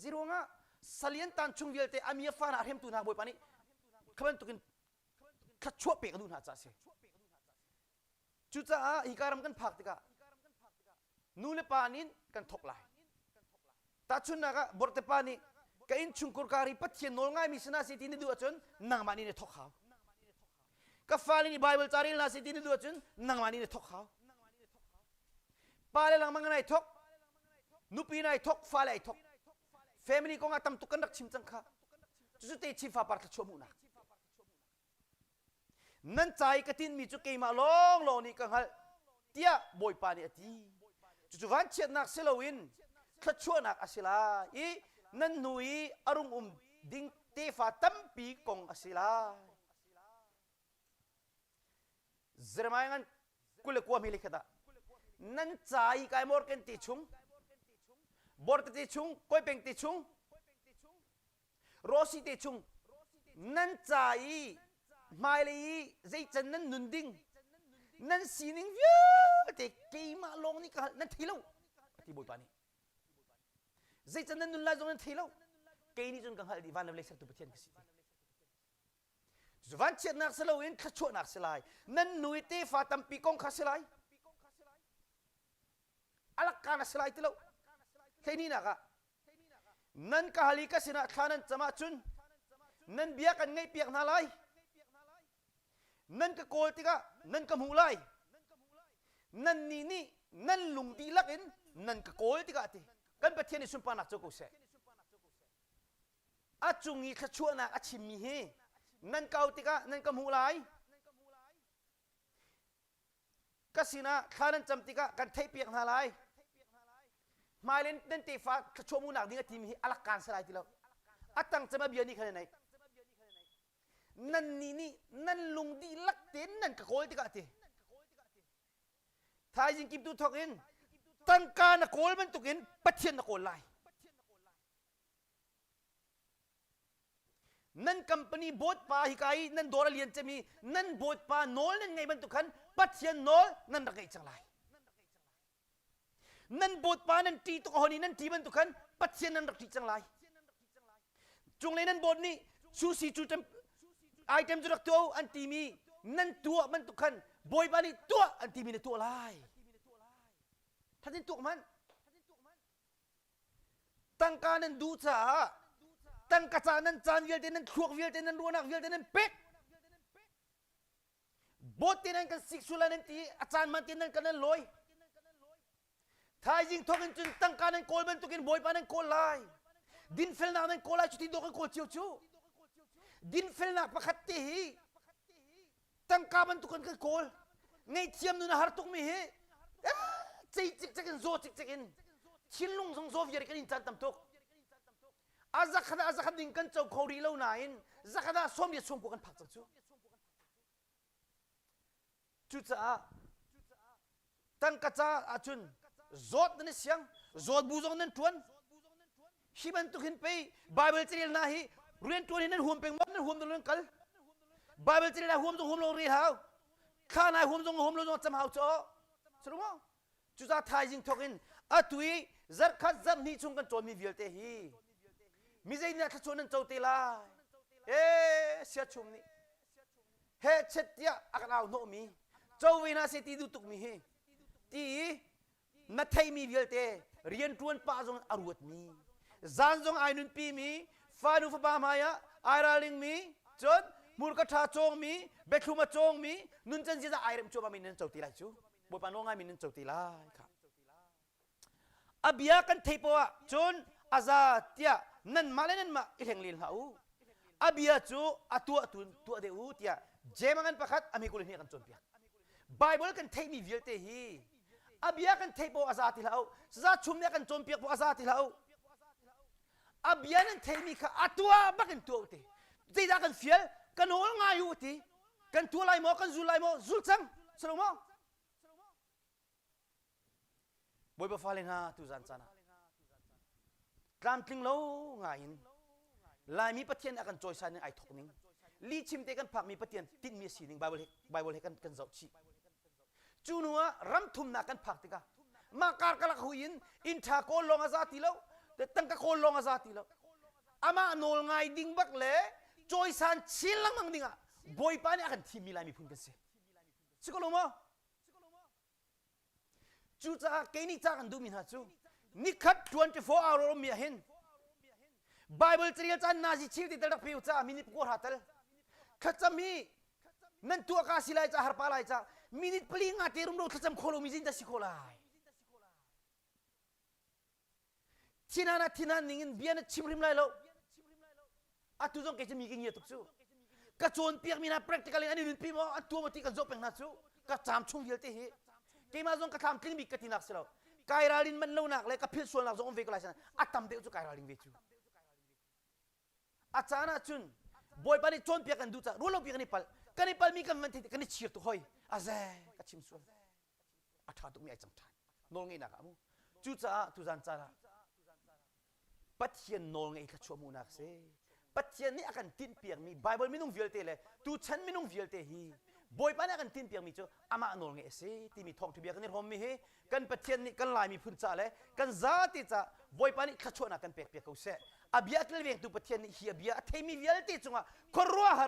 Ziruangah salian tan chung vialte a mi a fa hna a hremtu hna Bawipa nih kha bantukin thluachuah pek a duh hna caah a si. Cucaah hika ram kan phak tikah nu le pa nih kan thawk lai. Tahchunhnak ah borte pa nih ka innchungkhar kar i Pathian nawl ngaimi si hna seh ti na duh ahcun nangmah nih na thawk hau. Ka fale nih Bible ca rel hna seh ti na duh ahcun nangmah nih na thawk hau. Pa le lengmang nai thawk, nupi nai thawk, fale ai thawk. Family kong ah tam tuk kan rak chim cang kha. Cucu te chin fapar thluachuah hmuhnak. Nan ca i ka tinhmi cu keimah lawnglawng nih ka hngalh, tiah Bawipa nih a ti. Cucu vanchiatnak si loin thluachuahnak a si lai i nan hnu i a rung um ding tefa tampi kong a si lai. Jeremiah ngan 29 mi khat ah nan ca i kai morken ti chung borte ti chung koipeng ti chung Rosy te chung nan ca i hmailei i zeican nan nun ding nan sining vialte keimah lawng nih ka hngalh nan thei lo ti Bawipa nih zeican nan nun lai zong nan thei lo kei nih cun ka hngalh dih van le vawlei sertu Pathian ka si ti vanchiatnak si loin thluachuahnak si lai nan nu i tefa tampi kong kha si lai alakka na si lai ti lo hleihnih ah Nan ka hal i ka sinah thla nan cam ahcun nan bia kan ngaihpiak hna lai. Nan ka kawl tikah nan ka hmuh lai. Nannih nih nan lung dihlak in nan ka kawl tikah ti kan Pathian nih sunparnak co ko seh. A cung i thluachuahnak a chimmi hi nan ka auh tikah nan ka hmuh lai. Ka sinah thla nan cam tikah kan theihpiak hna lai. Hmailei nan tefa thluachuah hmuhnak ding a timi hi a lakkaan si lai ti lo. A tang cem a bia nih khan a neih. Nannih nih nan lung dihlak tein nan ka kawl tikah ti. Thaizing kimtu thawk in tangka na kawl bantukin Pathian na kawl lai. Nan company bawtpa hika i nan dawr a lian cem i nan bawtpa nawl nan ngeih bantuk khan Pathian nawl nan rak ngeih cang lai. Nan bawtpa nan ṭih tuk ahon i nan ṭih bantuk khan Pathian nan rak ṭih cang lai. Cunglei nan bawt nih sushi cu item cu rak tuah an timi nan tuah bantuk khan Bawipa nih tuah an timi na tuah lai. Thatin tuak hmanh. Tangka nan duh caah tangka ca nan caan vialte nan thluak vialte nan ruahnak vialte nan pek. Bawt te nan kan sik sual nan ti a caan man te nan kan nan lawi. Thaizing thawk in cun tangka nan kawl bantukin Bawipa nan kawl lai. Dinfelnak nan kawl lai cuti dawh kan kawl cio cu. Dinfelnak pakhat te hi tangka bantukin kan kawl. Ngaihthiam nun a har tukmi hi cei cikcek in zaw cikcek in thinlung zong zaw viar kan in caan tam tuk. A zakhat ah a zakhat ding kan co kho rih lo nain zakhat ah sawm riat sawm kan phak cang cu. Cucaah tangka ca ahcun zawt nan i siang, zawt bu zong nan ṭuan. Hi bantuk hin pei Bible carel hna hi rianṭuan hi nan huam peng maw nan huam lo nan kal. Bible carel ah huam zong huam lo rel hau. Thla nai huam zong huam lo zong cam hau caw. Saru maw? Cucaah thaizing thawk in atu i zarhkhat zarhhnih chung kan cawnmi vialte hi mi zeitindah thluachuah nan co te lai? Ee siachum nih hehchet tiah a kan au hnawhmi co ve hna seh ti duh tukmi hi ti i na theihmi vialte rianṭuan pah zong a ruatmi zan zong ai nunpimi fanu fapa hmai ah ai ralringmi cun hmurka ṭha cawngmi biathlum a cawngmi nuncan ziaza ai rem cuahmahmi nan co ti lai cu Bawipa nawl ngaimi nan co ti lai kha A bia kan theih poah ah cun a za tiah nanmah le nanmah i hleng len hlah u. A bia cu a tuah tun tuah deuh u tiah Jeim ngan pakhat a mi 22 kan cawnpiak. Bible kan theihmi vialte hi a bia kan theih poah a za ti hlah u. Saza chum nih a kan cawnpiak poah a za ti hlah u. A bia nan theihmi kha a tuah bak in tuah u ti. Zeidah kan fial? Ka nawl ngai u ti. Kan tuah lai maw? Kan zul lai maw? Zul cang. Si lo maw? Bawipa fale hna tuzan caan ah tlamtling lo ngai in Laimi Pathian a kan cawisan ning ai thok ning lihchim te kan phakmi Pathian tinhmi a si ning Bible he Bible he kan kan zoh chih. Cu hnu ah ram thumnak kan phak tikah mah karkalak hui in inn ṭha kawl lawng a za ti lo, tangka kawl lawng a za ti lo. Amah nawl ngai ding bak le cawisan chin lengmang ding ah Bawipa nih a kan thimmi Lai miphun kan si. Si ko lo maw? Cucaah kei nih ca kan duhmi hna cu nikhat 24 hour ummi ah hin Bible carel caan nazi chil ti tel rak pe u ca minute pakua hra tel thlacam hi nan tuah ka si lai ca harpa lai ca minute pali nga te rumro thlacam kho lomi zin dah si kho lai Thinan ah thinan ning in bia na chim hrim lai lo. Atu zong kei cu mi ka ngia tuk cu. Ka cawnpiak mi hna practical in an i nunpi maw an tuah maw ti kan zoh peng hna cu ka caam chung vialte hi keimah zong ka thlam tling bik ka tinak si lo. Kai ralrin manh lonak le ka philh sualnak zong um ve ko lai san a tam deuh cu kai ralring ve cu. A caan ah cun Bawipa nih cawnpiak kan duh caah ruah lo pi kan i palh. Kan i palmi kan van thei kan i chir tuk hoi. A ze ka chim sual. A ṭha tukmi ai cang ṭhan. Nawlngeihnak ah mu. Cucaah tuzan caan ah Pathian nawlngeih thluachuah hmuhnak si. Pathian nih a kan tinhpiakmi Bible minung vialte le tuchan minung vialte hi Bawipa nih a kan tinhpiakmi cu amah nawlngeih a si timi thawngṭha bia kan i hrawmmi hi kan Pathian nih kan Lai miphun ca le kan zate ca Bawipa nih thluachuahnak kan pekpiak ko seh. A bia a kilvengtu Pathian nih hi a bia a theimi vialte cungah khuaruahhar in.